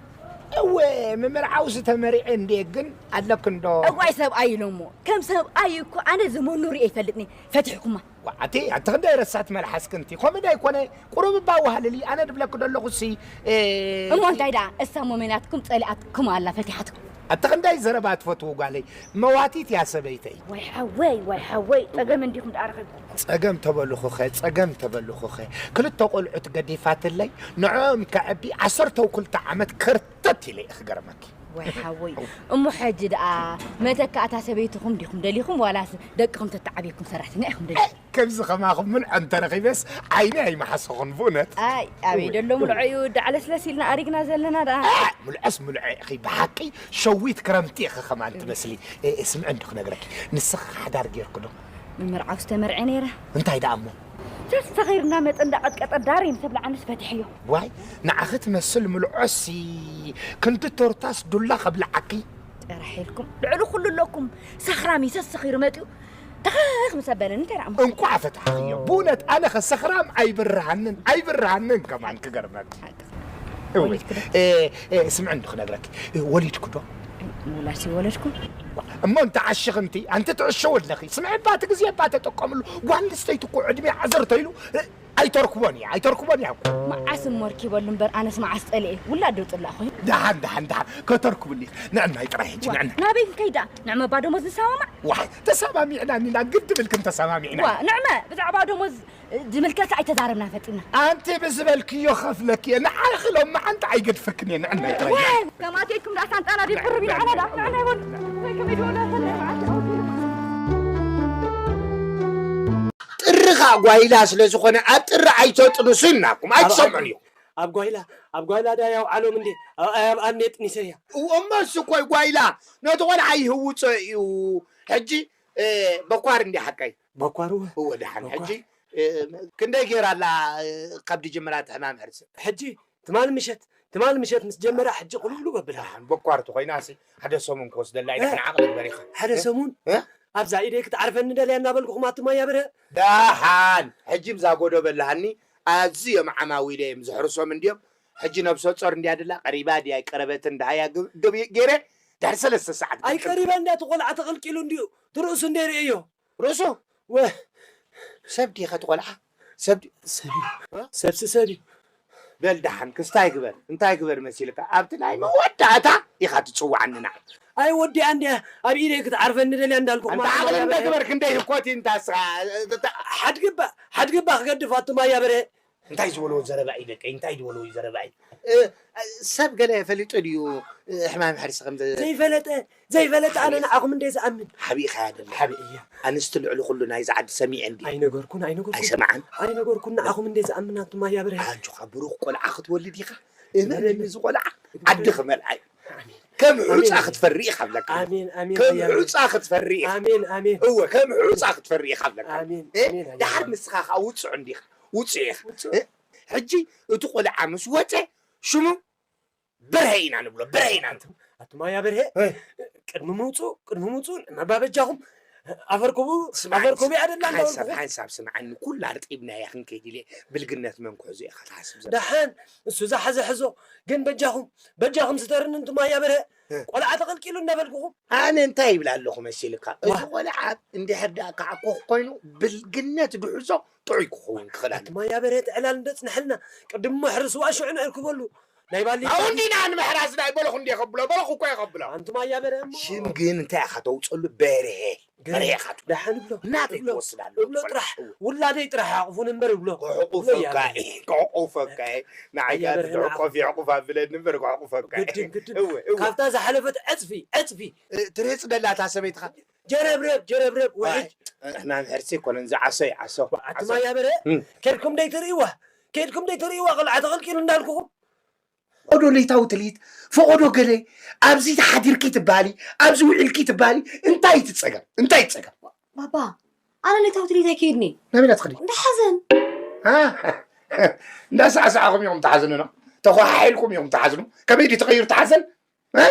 እወ፣ ምምርዓውሲ ተመሪዐ እንድየ፣ ግን ኣለክንዶ? እዋይ ሰብኣይ ኢሎሞ። ከም ሰብኣይ እኮ ኣነ ዝመኑ ርእየ ይፈልጥኒ። ፈቲሕኩማ። ዋዓቲ፣ ኣቲ ክንደይ ረሳት መልሓስኪ እንቲ። ከምኡ ዶ ኣይኮነ? ቁሩብ እባ ዋህልሊ፣ ኣነ ድብለኪ ደለኹ ሲ፣ እ፣ እሞ እንታይ ደኣ? እሳ እሞ መን ኣትኩም ጸሊኣትኩም ኣላ ፈቲሓትኩም። ኣቲ ክንደይ ዘረባ ትፈትዊ ጓለይ። መዋቲት እያ ሰበይተይ። ወይ ሓወይ፣ ወይ ሓወይ፣ ጸገም እንዲኹም ደኣ ረኺብኩም። ጸገም ተበልኹኸ፣ ጸገም ተበልኹኸ። ክልተ ቆልዑት ገዲፋትለይ፣ ንዕኦም ከዕቢ ዓሰርተ ክልተ ዓመት ከርተት ኢለ እየ ክገርመኪ። ወይ ሓወይ፣ እሞ ሕጂ ደኣ መተካእታ ሰበይትኹም ዲኹም ደሊኹም ዋላስ ደቅኹም ተተዓብየኩም ሰራሕተኛ ኢኹም ደሊኹም? ከምዚ ከማኹም ምልዖ እንተረኺበስ ዓይኒ ኣይመሓሰኹን ብእውነት። ኣይ፣ ኣበይ እውይ፣ ደሎ ምልዖ እውይ። እዩ፣ ዳዕለስለስ ኢልና ኣሪግና ዘለና ደኣ። እ፣ ምልዖስ ምልዖ ኢኺ፣ ብሓቂ ሸዊት ክረምቲ ኢኺ ከማን ትመስሊ። እ፣ እ፣ ስምዒ እንዶ ክነግረኪ፣ ንስኺ ሓዳር ጌርኪ ዶ? ምምርዓው ዝተመርዐ ነይረ። እንታይ ደኣ እሞ? ተስተኺር እናመጸ እንዳቐጥቀጠ ዳር እዩ ምስ ተብልዓንስ ፈቲሐዮ። ዋይ፣ ንዓኺ ትመስል ምልዖሲ፣ ክንዲ ቶርታስ ዱላ ከብልዓኪ። ጥራሕ ኢልኩም፣ ልዕሊ ኩሉ ኣለኩም። ሰኽራም እዩ፣ ሰስኺሩ መጺኡ። ተኸኽ ምስ ኣበለኒ እንታይ ደኣ እሞ? እንቋዕ ፈታሕኽዮ። ብእውነት ኣነ ኸ ሰኽራም ኣይብርሃንን፣ ኣይብርሃንን ከማን ክገርመኪ። ሓቂ። እወ። ወሊድኩ ዶ? እ፣ እ፣ ስምዒ እንዶ ክነግረኪ። እ፣ ወሊድኩ ዶ? ምውላድሲ ወለድኩ። እሞ እንተ ዓሽኺ እንቲ፣ ኣንቲ ትዕሸዊ ኣለኺ። ስምዒ እባ እቲ ግዜ እባ ተጠቀምሉ። ጓል ኣንስተይቲ እኮ ዕድሜ ዓሰርተ ኢሉ፣ እ፣ ኣይተርክቦን እያ፣ ኣይተርክቦን እያ። መዓስ እሞ ኣርኪበሉ እምበር፣ ኣነስ መዓስ ጸሊኤ። ውላድ ዶ ጽላእ ኮይኑ? ደሓን፣ ደሓን፣ ደሓን። ከተርክብሉ ኢኺ። ንዕናይ ጥራይ ሕጂ፣ ዋ፣ ንዕና። ናበይ ክንከይድ ደኣ? ንዕመ ባዶሞ ዝሰማማዕ? ዋይ፣ ተሰማሚዕና እኒና፣ ግድብ ኢልክን ተሰማሚዕና። ዋ፣ ንዕመ፣ ብዛዕባ ደሞዝ ዝምልከት ኣይተዛረብና ፈጺምና። ኣንቲ ብዝበልክዮ ከፍለኪ እየ፣ ንዓኺ ሎማዓንቲ ኣይገድፈክን እየ፣ ንዕናይ ጥራይ። ዋይ፣ ከማቴኩም ደኣ ሳንጣና ዲብ ቅርብ ኢልዓና ደኣ፣ ንዕና ይበሉ። ወይ ከመይ ዝበለ ፈለየ መዓልቲ ዓወት ይብሉ። ጥሪ ኸኣ ጓይላ ስለ ዝኾነ፣ ኣብ ጥሪ ኣይተጥንሱ ኢልናኩም፣ ኣብ፣ ኣብ፣ ኣይትሰምዑን እዮም። ኣብ ጓይላ፣ ኣብ ጓይላ ደኣ ያው ዓሎም እንዴ፣ ኣብ፣ ኣብ ኣንዴ ጥኒሰያ። እሞ እሱ እኮ ጓይላ፣ ነቲ ቆልዓ ይህውጾ እዩ። ሕጂ፣ እ፣ በኳር እንዴ ሓቀይ? በኳር እወ። እወ፣ ደሓን። በኳር። ሕጂ፣ እ፣ ክንደይ ጌራ ኣላ፣ እ፣ ካብ ድጅምራ እቲ ሕማም ሕርሲ? ሕጂ፣ ትማሊ ምሸት፣ ትማል ምሸት ምስ ጀመረ ሕጂ ቁልውሉ በብላ። ደሓን በኳር ተኾይናሲ ሓደ ሰሙን ክወስደላ እዩ። ደሓን ዓቕሊ ግበር ኢኻ። ሓደ ሰሙን እ? ኣብዛ ኢደይ ክትዓርፈኒ ደልያ እናበልኩኹም ኣቱም ኣያ ብርሀ። ደሓን ሕጂ ብዛ ጎዶ በላሃኒ ኣዝዮም ዓማዊለ እዮም ዝሕርሶም እንድዮም። ሕጂ ነብሰ ጾር እንድያ ደላ ቀሪባ ድያ ኣይቀረበትን ደሃያ ግብ- ግብ- ገይረ ድሕሪ ሰለስተ ሰዓት ግብ- ኣይቀሪበ እንዳ እቲ ቆልዓ ተቐልቂሉ እንድዩ ትርእሱ እንደ ርእዮ። ርእሱ ወ- ሰብ ዲኸ ትቆልዓ ሰብ ዲ- ሰብ እዩ። ሰብሲ ሰብ እዩ። በል ደሓን ክስታይ ግበር እንታይ ግበር መሲልካ ኣብቲ ናይ መወዳእታ ኢኻ ትፅዋዓኒ ንዓ ኣይ ወዲኣ እንድያ ኣብ ኢደይ ክትዓርፈኒ ደልያ እንዳልኩ እንተ ዓቕሊ እንደ ግበር ክንደይ ህኮት እንታስኻ ሓድግባ ሓድግባ ክገድፍ ኣቱም ኣያ ብርሀ። እንታይ ዝበልዎ ዘረባ እዩ ደቀይ እንታይ ዝበልዎ እዩ ዘረባ እዩ እ፣ ሰብ ገለ ፈሊጡ ድዩ እ፣ ሕማም ሕርሲ ከም ዘ- ዘይፈለጠ ዘይፈለጠ ኣነ ንዓኹም እንደ ዝኣምን ሓቢእኻያ ደላ ሓቢእያ ኣንስቲ ልዕሊ ኩሉ ናይዚ ዓዲ ሰሚዐን ድዩ ኣይነገርኩን ኣይነገርኩን ኣይሰምዓን ኣይነገርኩን ንዓኹም እንደ ዝኣምን ኣቱም ኣያ ብርሀ። ኣጆኻ ብሩኽ ቆልዓ ክትወልድ ኢኻ እመነኒ እዚ ቆልዓ ዓዲ ክመልኣ እዩ ከም ሑፃ ክትፈሪ ኢኻ ብለካ ኣሜን ኣሜን ከም ኣያ ብርሀ። ሑፃ ክትፈሪ ኢኻ ኣሜን ኣሜን እወ ከም ሑፃ ክትፈሪ ኢኻ ብለካ ኣሜን እ? ኣሜን ኣያ ድሓር ብርሀ። ንስኻ ከዓ ውፁዕ እንዲኻ ውፁዕ ኢኻ እ? ሕጂ እቲ ቆልዓ ምስ ወፀ ሽሙ በርሀ ኢና ንብሎ በርሀ ኢና ንብሎ ኣቱም ኣያ ብርሀ። ቅድሚ ምውፅኡ ቅድሚ ምውፅኡ ንመባበጃኹም ኣፈርኩቡ ኣፈርኩቡ እያ ደላ ሓንሳብ እንዳበልኩኹም ሓንሳብ ስምዓኒ ኩላ ኣርጢብናያ ክንከይድ ኢለ ብልግነት መን ክሕዞ ኢኻ ትሓስብ ዘለ ደሓን እሱ ዝሓዘ ሕዞ ግን በጃኹም በጃኹም ስተርኒ እንቱም ኣያ ብርሀ። እ። ቆልዓ ተቐልቂሉ እንዳበልኩኹም ኣነ እንታይ ይብል ኣለኹ መሲልካ እዚ ዋ። ቆልዓ እንድሕር ደኣ ክዓኮኽ ኮይኑ ብልግነት ድሕዞ ጥዑይ ክኸውን ክኽእል ኣለዎ ኣቱም ኣያ ብርሀ እቲ ዕላል እንደፅንሐልና ቅድሞ ሕርስዋ ሽዑ ንዕርክበሉ ናይ ባሊ ኣብኡ እንዲና ንምሕራስ ናይ በለኹ እንዲ ከብሎ በለኹ እኮ የኸብሎ ኣንቱም ኣያ ብርሀ እሞ ሽም ግን እንታይ ኢኻ ተውፅሉ በርሀ ግን በርሀ ኢኻ ትብሎ ደሓን እብሎ ናተይ እብሎ ትወስድ ኣለኹ እብሎ ጥራሕ ውላደይ ጥራሕ ኣዕቑፉን እምበር እብሎ ክዕቑፈካ እዩ ክዕቑፈካ እዩ ንዓይ ኣያ በርሀ ትዕቆፍ ይዕቑፍ ኣብለኒ እምበር ክዕቑፈካ እዩ ግድን ግድን እወ እወ ካብታ ዝሓለፈት ዕፅፊ ዕፅፊ ትርህፅ ደላ እታ ሰበይትኻ ጀረብረብ ጀረብረብ ውሕጅ ሕማም ሕርሲ ይኮነን ዝዓሶ ይዓሶ ኣቱም ኣያ በርሀ እም። ከድኩም ደይትርእይዋ ከድኩም ደይትርእይዋ ቆልዓ ተቐልቂሉ እንዳልኩኹም ፈቐዶ ለይታዊ ትልሂት ፈቐዶ ገለ ኣብዚ ሓዲርኪ ትበሃሊ ኣብዚ ውዒልኪ ትበሃሊ እንታይ ትፀገም እንታይ ትፀገም ባባ ኣነ ለይታዊ ትልሂት ኣይከይድኒ ናበይ ኢና ትኸዲ እንዳ ሓዘን አ፣ እንዳሳዕሳዕኹም ኢኹም ትሓዝኑ ነው ተኳሓሒልኩም ኢኹም ትሓዝኑ ከመይ ድዩ ተቐይሩ ትሓዘን እ?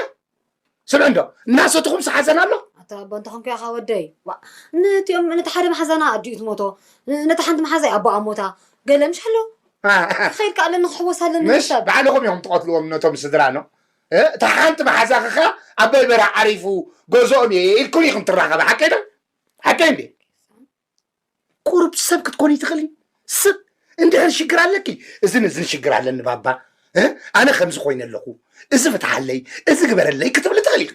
ስምዕ እንዶ እናሰትኹም ሓዘን ኣሎ ኣታ ኣባ እንተኾንኩ ኢኻ ወደይ ዋ፣ ነቲኦም ነቲ ሓደ መሓዛና ኣዲኡ ትሞቶ ነቲ ሓንቲ መሓዛይ ኣቦኣ ሞታ ገለ ምሽ ኣሎ አ፣ ክኸይድ ከ ኣለኒ ክሕወስ ኣለኒ ምሽ ሰብ ባዕልኹም ኢኹም ትቐትልዎም ነቶም ስድራ ነው እ? እታ ሓንቲ መሓዛ ኸ ኣባይ በራ ዓሪፉ ገዝኦም እየ ኢልኩም ኢኹም ትራኸበ ሓቀይ ዶ ሓቀይ እንዴ ቁሩብ ሰብ ክትኮኒ ትኽእሊ ስብ እንድሕር ሽግር ኣለኪ እዝን እዝን ሽግር ኣለኒ ባባ እ? ኣነ ከምዚ ኮይነ ኣለኹ እዚ ፍትሓለይ እዚ ግበረለይ ክትብሊ ትኽእሊ ኢኺ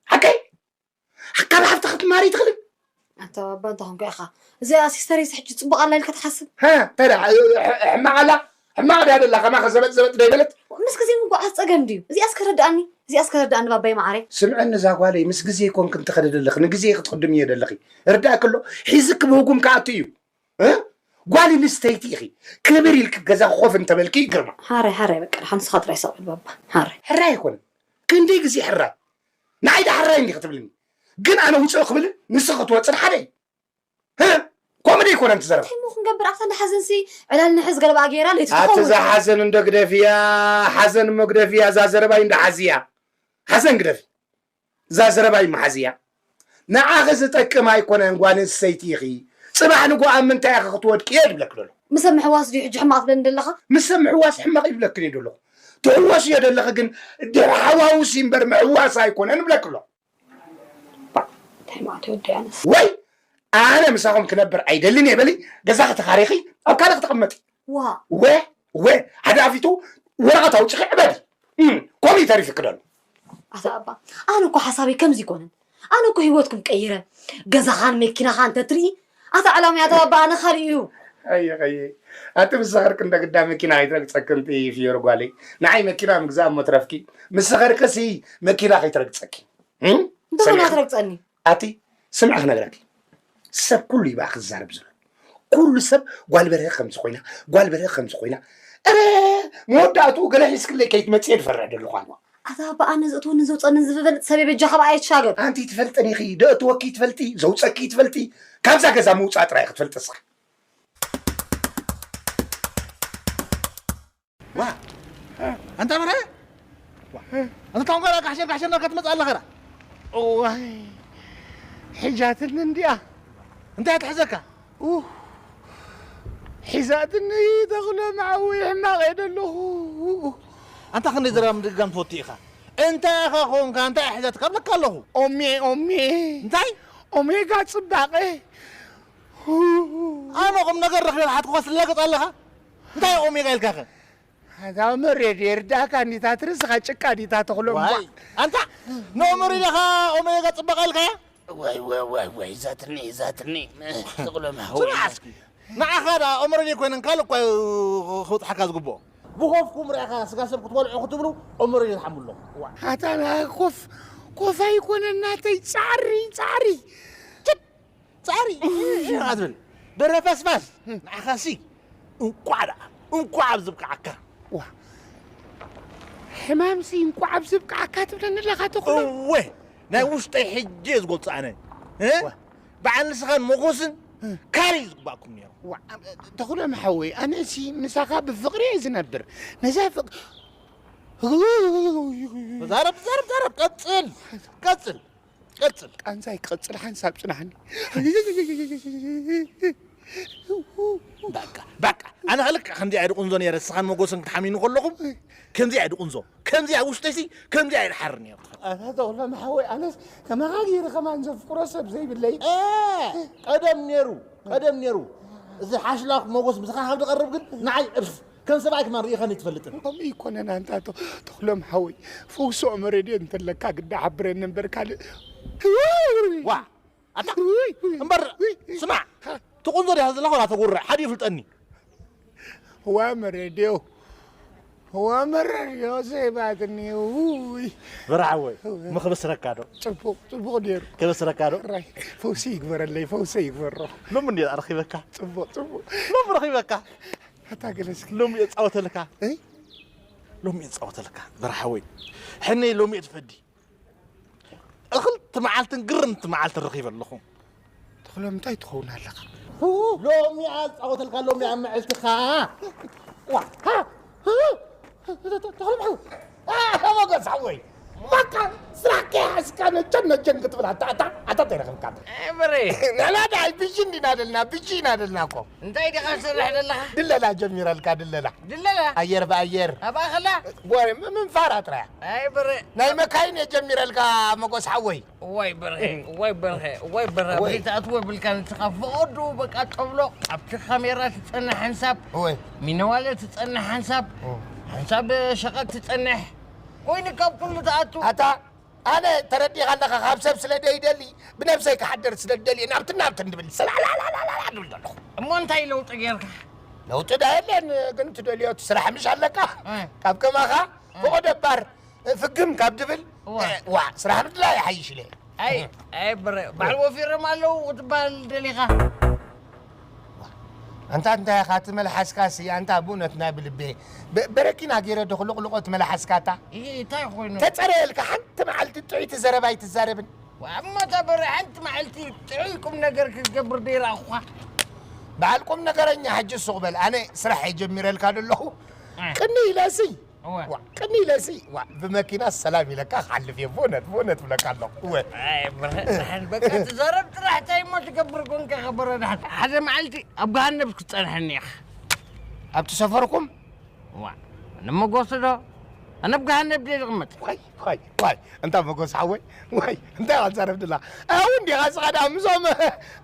ሓቀይ ካብ ሓፍቲ ክትማሪ ትኽእሊ ኣታ ኣባ እንተኾንኩ ኢኻ እዚኣ ሲስተረይስ ሕጂ ፅቡቕ ኣላ ኢልካ ትሓስብ ሃ እንታይ ደኣ፣ ሕ- ሕማቕ ኣላ ሕማቕ ድያ ደላ ከማኸ ዘበጥ ዘበጥ ዶ ይበለት ምስ ግዜ ምጓዓዝ ፀገም ድዩ እዚኣስ ከረድኣኒ እዚኣስ ከረድኣኒ ባባይ መዓረይ ስምዐኒ እዛ ጓለይ ምስ ግዜ ይኮንክ እንትኸደ ደለኽ ንግዜ ክትቕድምዮ ደለኺ ርዳእክ ኣሎ ሒዝክ ብህጉም ክኣቱ እዩ እ? ጓል ኣንስተይቲ ኢኺ ክብር ኢልክ ገዛ ክኾፍ እንተበልኪ ግርማ ሓራይ ሓራይ በቃ ሓንስኻ ጥራይ ሰቕ በል ባባ ሓራይ ሕራይ ኣይኮነን ክንደይ ግዜ ሕራይ ንዓይ ዳ ሕራይ እንዲኺ ትብልኒ ግን ኣነ ውፅእ ክብል ንስኺ ክትወፅን ሓደ እዩ እ? ከምኡ ዶ ይኮነ እንትዘረባ እንታይ እሞ ክንገብር ኣብታ እንዳሓዘንሲ ዕላል ንሕዝ ገለባ ገይራ ለይቲ ኣቲ ትኸውን እዛ ሓዘን እንዶ ግደፍያ ሓዘን እሞ ግደፍያ እዛ ዘረባይ እንዶ ሓዝያ ሓዘን ግደፊ እዛ ዘረባይ መሓዝያ ንዓኺ ዝጠቅም ኣይኮነን ጓል ኣንስተይቲ ኢኺ ፅባሕ ንጎኣ ምንታይ ኢኺ ክትወድቂ እየ ዝብለኪ ዘሎ ምሰብ ምሕዋስ ድዩ ሕጂ ሕማቕ ትብለኒ ዘለኻ ምስ ሰብ ምሕዋስ ሕማቕ ይብለክን እየ ዘለኹ ትሕወስዮ ዘለኺ ግን ድሕሓዋውስ እምበር ምሕዋስ ኣይኮነን ይብለኪ ኣሎ እንታይ ማለት ወዲ ኣነስ ወይ ኣነ ምሳኹም ክነብር ኣይደልን እየ በሊ ገዛኺ ተኻሪኺ ኣብ ካልእ ክትቕመጢ ዋ ወ ወ ሓደ ኣፊቱ ወረቐት ኣውፅኺ ዕበዲ እም፣ ከምኡ እዩ ተሪፍኪ ደሎ ኣታ ኣባ ኣነ እኮ ሓሳበይ ከምዚ ይኮነን ኣነ እኮ ህይወትኩም ቀይረ ገዛኻን መኪናኻን ተትርኢ ኣታ ዕላማ ኣታ ኣባ ኣነ ካልእ እዩ ኣየ ኣየ ኣቲ ምስ ሰኸርክ እንደ ግዳ መኪና ከይትረግፀኪ እንቲ ፍዮር ጓለይ ንዓይ መኪና ምግዛእ እሞ ትረፍኪ ምስ ሰኸርክሲ መኪና ከይትረግፀኪ እም? እንተኾነ ሰሚዕኺ? ትረግፀኒ ኣቲ ስምዒ ክነግረኪ ሰብ ኩሉ ይባእ ክዛረብ ዝብል ኩሉ ሰብ ጓል በርሀ ከምዚ ኮይና ጓል በርሀ ከምዚ ኮይና እረ መወዳእትኡ ገለ ሒዝክለይ ከይትመፅየ ዝፈርሕ ደለኹ ኣልዋ ኣታ ኣባ ኣነ ዘእትወንን ዘውፀንን ዝፈልጥ ሰበይ በጃ ካብ ኣይትሻገር ኣንቲ ትፈልጥን ኢኺ ደእትወኪ ትፈልጢ ዘውፀኪ ትፈልጢ ካብዛ ገዛ ምውፃእ ጥራይ ክትፈልጢ እስኻ ዋ ኣንታ በርሀ፣ ኣንታ ታንኳ ጋሕሸር ጋሕሸር ናልካ ትመጽእ ኣለኻ ዳ? እዋይ፣ ሒዛትኒ እንዲያ። እንታይ ትሕዘካ? ኡፍ፣ ሒዛትኒ ተኽለ መሓወይ፣ ሕማቕ እየ ዘለኹ። ኣንታ ክንደይ ዘረባ ምድግጋም ትፈቱ ኢኻ? እንታይ ኢኻ ኾንካ? እንታይ እያ ሒዛትካ? እብለካ ኣለኹ። ኦሜ፣ ኦሜ። እንታይ? ኦሜጋ ጽባቐ። ኣነ ቁም ነገር ረኺበ ዝሓትኩኻ ትላገጽ ኣለኻ? እንታይ ኦሜጋ ኢልካኸ? ኣታ መሬት የርዳእካ እንዲታ ትርስኻ ጭቃ እንዲታ ተኽሎም። ዋይ፣ ኣንታ ንኦመር ኢለኻ ኦሜጋ ጽባቐ ኢልካያ? ወይ፣ ወይ፣ ወይ፣ ወይ፣ ዛትኒ፣ ዛትኒ፣ ተኽሎም ሓወይ። ስማዕ እስኪ፣ ንዓኻ ደኣ ኦመር ኢለ ኮይነን ካልእ እኳ ክብጽሓካ ዝግብኦ። ብኾፍኩም ርኢኻ ስጋ ሰብ ክትበልዑ ክትብሉ ኦመር ኢለ ዝሓሙ ኣለኹ። ዋ። ኣታ ንዓኻ ኮፍ፣ ኮፍ ኣይኮነን ናተይ፣ ጻዕሪ፣ ጻዕሪ። ችት! ጻዕሪ ኣትብል። በረፈስፋስ። ንዓኻሲ እንቋዕ ደኣ፣ እንቋዕ ኣብ ዝብቅዓካ። ዋ። ሕማምሲ እንቋዕ ኣብ ዝብቅዓካ ትብለኒ ኣለኻ ተኽሎ? እወ፣ ናይ ውሽጠይ ሕጂ እየ ዝገልጾ ኣነ። እ? ዋ። በዓል ንስኻን ሞጎስን እ። ካልእ እዩ ዝግባእኩም ነይሩ። ዋ፣ ተኽሎ መሓወይ፣ ኣነሲ ምሳኻ ብፍቕሪ እየ ዝነብር። ነዛ ፍቕ-፣ ተዛረብ፣ ተዛረብ፣ ተዛረብ። ቀጽል፣ ቀጽል። ቀጽል። ቃንዛይ ክቕጽል ሓንሳብ ጽናሕኒ። በቃ፣ በቃ። ኣነ ኸልክዕ ከምዚኣ ድቁንዞ ነይረ፣ ንስኻን መጎስን ክትሓሚኑ ከለኹም፣ ከምዚኣ ድቁንዞ፣ ከምዚኣ ውሽጠይሲ፣ ከምዚኣ ይድሓር ነይሩ። ኣታ ተኽሎም ሓወይ፣ ኣነስ ከማኻ ገይረ ከማን ዘፍቅሮ ሰብ ዘይብለይ። እ፣ ቀደም ነይሩ፣ ቀደም ነይሩ። እዚ ሓሽላኽ መጎስ ምሳኻ ካብ ዝቐርብ ግን ንዓይ እፍ። ከም ሰብኣይ ክማን ርኢኻኒ ትፈልጥን። ከምኡ ኣይኮነን ኣንታ ቶ-፣ ተኽሎም ሓወይ፣ ፈውሲ ኦመር ሬድዮ እንተለካ ግዳ ሓብረኒ እምበር ካልእ። ዋ፣ ኣታ፣ ውይ፣ ውይ፣ እምበር፣ ውይ፣ ውይ። ስማዕ፣ ሃ። ትቑንዞ ዲኻ ዘለኻ ወላ ተጉርዕ? ሓዲኡ ይፍልጠኒ። ዋ መሬድዮ፣ ዋ መሬድዮ ዘይባትኒ፣ ውይ። በርሓወይ፣ እወ። ምኽብስረካ ዶ? ጽቡቕ፣ ጽቡቕ ነይሩ። ከበስረካ ዶ? ራይ፣ ፈውሲ ይግበረለይ፣ ፈውሲ ይግበሮ። ሎሚ እንድየ ረኺበካ። ጽቡቕ፣ ጽቡቕ። ሎሚ ረኺበካ። ኣታ ገለ እስኪ። ሎሚ እየ ጻወተልካ። እይ? ሎሚ እየ ጻወተልካ፣ በርሓወይ። ሕነይ ሎሚ እየ ትፈዲ። እኽልቲ መዓልትን ግርምቲ መዓልትን ረኺበ ኣለኹ። ተኽሎም እንታይ ትኸውን ኣለኻ? ሎሚ እየ ጻወተልካ፣ ሎሚ ኣብ መዓልትኻ። ዋ፣ ሃ፣ ሃ፣ ተኽሎም ሓው። ኣ፣ ሞገስ ሓወይ። በቃ፣ ስራሕካ ይሓዝካ፣ ነጀን ነጀን ክትብል፣ ኣታ፣ ኣታ፣ ኣታ፣ እንታይ ረኺብካ? ኣይ፣ በሬ። ንሕና ደኣ ብጂ እንዲና ደልና፣ ብጂ ኢና ደልና እኮ። እንታይ ዲኻ ትሰርሕ ዘለኻ? ድለላ ጀሚረልካ፣ ድለላ። ድለላ? ኣየር ብኣየር። ኣብ ኣኸላ? ወ-፣ ም-፣ ምንፋራ ጥራይ። ኣይ፣ በሬ። ናይ መካይን እየ ጀሚረልካ፣ ሞገስ ሓወይ። ዋይ በርሀ፣ ዋይ በርሀ፣ ዋይ በርሀ፣ ወይ። ብዘይትኣትዎ የብልካን ንስኻ። ፈቐዱ በቃ ጠብሎ፣ ኣብቲ ካሜራ ትጸንሕ ሓንሳብ፣ ወይ። ሚነዋለ ትጸንሕ ሓንሳብ፣ ኦ። ሓንሳብ ሸቐጥ ትጸንሕ። ኮይኑ ካብ ኩሉ ትኣቱ። ኣታ፣ ኣነ ተረዲኻ ኣለኻ፣ ካብ ሰብ ስለ ደይደሊ፣ ብነብሰይ ክሓድር ስለ ደሊ፣ ናብትን ናብትን ድብል፣ ሰላላላላላ ድብል ዘለኹ። እሞ እንታይ ለውጢ ጌርካ? ለውጢ ዳ የለን፣ ግን ትደልዮ እቲ ስራሕ ምሽ ኣለካ። እ። ካብ ከማኻ፣ እ። ፈቐዶ ባር፣ ፍግም ካብ ድብል፣ እዋ። እ፣ ዋ፣ ስራሕ ምድላይ ይሓይሽ ኢለ። ኣይ፣ ኣይ፣ በረ-፣ በዓል ወፊሮም ኣለዉ ክትበሃል ደሊኻ? ኣንታ እንታይ ኢኻ እቲ መልሓስካሲ፣ ኣንታ ብእውነት ናይ ብልቤ። በ-፣ በረኪና ገይረ ዶ ክልቕልቖ እቲ መልሓስካ ኣታ? ይሄ እንታይ ኮይኑ? ተጸረየልካ ሓንቲ መዓልቲ ጥዑይቲ ዘረባ ኣይትዛረብን። ዋ፣ እሞ እታ በረ ሓንቲ መዓልቲ ጥዑይ ቁም ነገር ክትገብር ደይረኣኹኻ። በዓል ቁም ነገረኛ ሕጂ ሱቕ በል። ኣነ ስራሕ እየ ጀሚረልካ ደለኹ። እ። ቅኒ ኢለሲ። እወ። ዋ፣ ቅኒ ኢለሲ፣ ዋ፣ ብመኪና ሰላም ኢለካ ክሓልፍ እየ፣ ብእውነት፣ ብእውነት ብለካ ኣለኹ። እወ። ኣይ፣ ብርሃን፣ በቃ ትዛረብ ጥራሕ፣ እንታይ እሞ ትገብር ኮንካ፣ ከበረ ድሓን። ሓደ መዓልቲ ኣብ ገሃነብ ክትጸንሐኒ ኢኻ። ኣብቲ ሰፈርኩም? ዋ፣ ንመጎስ ዶ? ኣነ ኣብ ገሃነብ ድየ ዝቕመጥ? ዋይ፣ ዋይ፣ ዋይ፣ እንታ መጎስ ሓወይ፣ ዋይ፣ እንታይ ኢኻ ትዛረብ ድላ? ኣብኡ እንዲኻ ዝኸዳ፣ ምሶም፣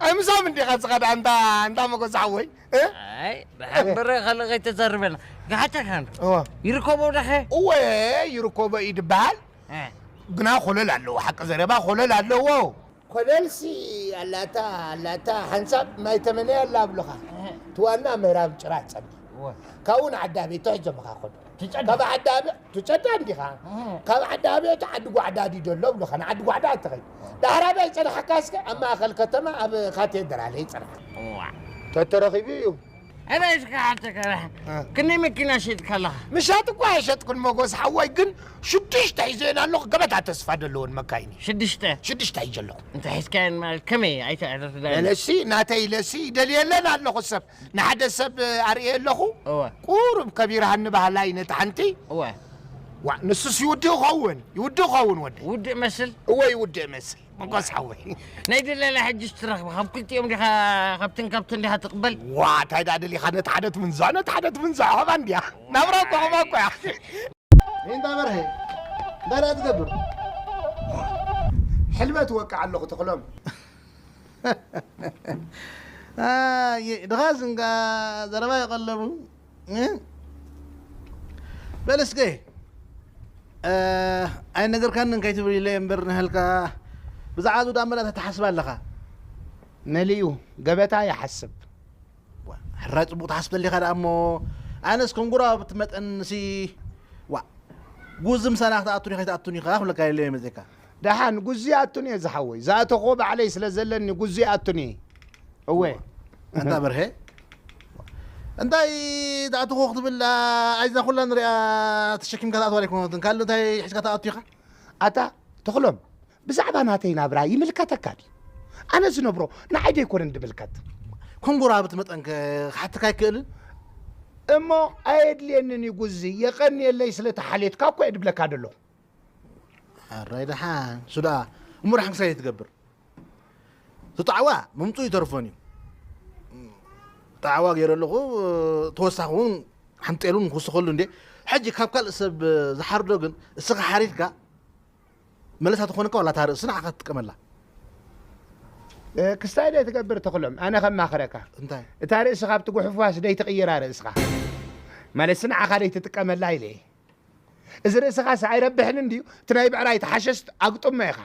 ኣይ፣ ምሶም እንዲኻ ዝኸዳ፣ እንታ፣ እንታ መጎስ ሓወይ? እ? ኣይ፣ ብሓበረ ካልእ ከይተዛርበና። ጋሓተካ እንዶ። እወ። ይርከቦ ደኸ? እወ፣ ይርከቦ እዩ ድበሃል። እ። ግና ኮለል ኣለዎ፣ ሓቂ ዘረባ ኮለል ኣለዎ። ኮለልሲ ኣላታ፣ ኣላታ፣ ሓንሳብ ማይ ተመነያ ኣላ ኣብሉኻ። እ። እቲ ዋና ምዕራብ ጭራ ጸሊ። እወ። ካብኡ ንዓዲ ኣቤቶ ሒዞምኻ ኸዱ። ትጨዲ። ካብ ዓዲ ኣቤ-፣ ትጨዲ እንዲኻ። እ። ካብ ዓዲ ኣቤቶ ዓዲ ጓዕዳ ድዩ ደሎ ኣብሉኻ፣ ንዓዲ ጓዕዳ እትኸይድ። ዳሕራይ ጸንሓካ እስከ ኣብ ማእከል ከተማ ኣብ ካቴድራል ይጸንሓ። እዋ። ተተረኺቡ እዩ። ኣበይ እስከ ሓተካ? እ። ክንደይ መኪና ሸጥካ ኣለኻ? ምሻጥ እኳ ኣይሸጥኩን መጎስ ሓወይ፣ ግን ሽዱሽተ ሒዘን ኣለኹ። ገበታ ተስፋ ዘለወን መካይን እዩ። ሽዱሽተ? ሽዱሽተ ሒዘ ኣለኹ። እንታይ ሒዝካየን ማለት ከመይ? ኣይተዕርፍ ዳ ኢለ። ኢለሲ፣ ናተይ ኢለሲ፣ ይደልየለን ኣለኹ ሰብ። ንሓደ ሰብ ኣርእየ ኣለኹ። እወ። ቁሩብ ከቢርሃኒ ባህላይ ነቲ ሓንቲ። እወ። ዋ፣ ንሱስ ይውድእ ይኸውን፣ ይውድእ ይኸውን ወደይ። ውድእ መስል? እወ፣ ይውድእ መስል። መጎስ ሓወይ። ናይ ደላላ ሕጅስ ትረኽብ፣ ካብ ክልቲኦም ዲኻ፣ ካብትን ካብትን ዲኻ ትቕበል? ዋ፣ እንታይ ደኣ ደሊኻ፣ ነቲ ሓደ ትምንዝዖ፣ ነቲ ሓደ ትምንዝዖ፣ ኸባ እንድያ። ናብራ እኮ ኸባ እኮ እያ። እንዳ በርሀ፣ እንታይ ደኣ ትገብር? ሕልበት ወቅዕ ኣለኹ፣ ተኽሎም። ኣየ፣ ድኻ ዝንጋ ዘረባ ይቐለቡ። እ? በል እስከ፣ እ፣ ኣይነገርካንን ከይትብል ኢለ እምበር ንሃልካ፣ ብዛዕባ ዝውዳ መላእታ ትሓስብ ኣለኻ። መሊኡ፣ ገበታ ይሓስብ። ዋ፣ ሕራይ ጽቡቕ ትሓስብ ተሊኻ ደኣ እሞ፣ ኣነስ ከም ጎረባብቲ መጠንሲ፣ ዋ፣ ጉዚ ምሳና ክትኣቱን ኢኻ፣ ኣይትኣቱን ኢኻ ክብለካ ኢለ እየ መጺእካ። ደሓን፣ ጉዚ ይኣቱን እየ ዝሓወይ። ዝኣተኹዎ ባዕለይ ስለ ዘለኒ ጉዚ ይኣቱን እየ። እወ። ኣንታ በርሀ፣ እንታይ ትኣትኹ ክትብል፣ ኣይዛ ኩላ ንሪኣ ተሸኪምካ ትኣትዋ ኣይኮነትን፣ ካልእ እንታይ ሒዝካ ትኣቱ ኢኻ? ኣታ ተኽሎም፣ ብዛዕባ ናተይ ናብራ ይምልከተካ ድዩ? ኣነ ዝነብሮ ንዓይ ዶ ኣይኮነን ድምልከት? ከም ጎረባብቲ መጠንከ ክሓትካ ኣይክእልን? እሞ ኣየድልየንን እዩ ጉዚ፣ የቐንየለይ ስለ ተሓልየትካ እኮ እየ ድብለካ ዘለኹ። ኣራይ ደሓን፣ እሱ ደኣ እሞ ደሓን ክሳይ ትገብር? እቲ ጣዕዋ ምምፅኡ ይተርፎን እዩ። ጣዕዋ ገይረ ኣለኹ፣ ተወሳኺ እውን ሓንጤሉን ክውስኸሉ እንዴ። ሕጂ ካብ ካልእ ሰብ ዝሓርዶ ግን እስኻ ሓሪድካ መለሳ ትኾነካ ዋላ እታ ርእሲ ንዓኻ ትጥቀመላ። እ፣ ክስታይ ዶ ትገብር ተኽሎም? ኣነ ከማኽረካ። እንታይ? እታ ርእሲ ካብቲ ጉሕፍዋስ ደይትቕይራ ርእስኻ። ማለትሲ ንዓኻ ደይትጥቀመላ ኢለ እየ። እዚ ርእስኻስ ኣይረብሕን እንድዩ? እቲ ናይ ብዕራይ ተሓሸስ ኣግጥሞ ኢኻ።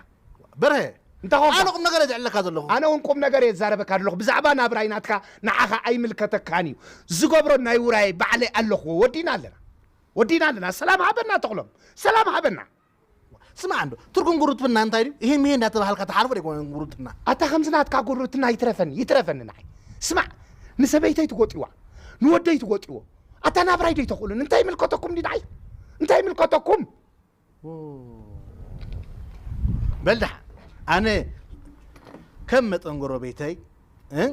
በርሀ፣ እንታይ ኾንካ? ኣነ ቁም ነገር እየ ዘዕለካ ዘለኹ። ኣነ እውን ቁም ነገር እየ ዝዛረበካ ዘለኹ። ብዛዕባ ናብራይ ናትካ ንዓኻ ኣይምልከተካን እዩ። ዝገብሮ ናይ ውራይ ባዕለይ ኣለኹዎ። ወዲና ኣለና። ወዲና ኣለና። ሰላም ሃበና ተኽሎም። ሰላም ሃበና። ስማዕ እንዶ፣ ትርጉም ጉርብትና እንታይ ድዩ? ይሄን ምሄን እንዳተባሃልካ ትሓልፎ ዶ ኣይኮነን ጉርብትና? ኣታ ከምዚ ናትካ ጉርብትና ይትረፈኒ፣ ይትረፈኒ ንዓይ። ስማዕ፣ ንሰበይተይ ትጎጥዋ፣ ንወደይ ትጎጥዎ። ኣታ ናብራይ ዶ ኣይተኽእሉን? እንታይ ይምልከተኩም ድዩ ንዓይ? እንታይ ይምልከተኩም? ኦ። በል ደሓን፣ ኣነ ከም መጠን ጎረቤተይ፣ እ?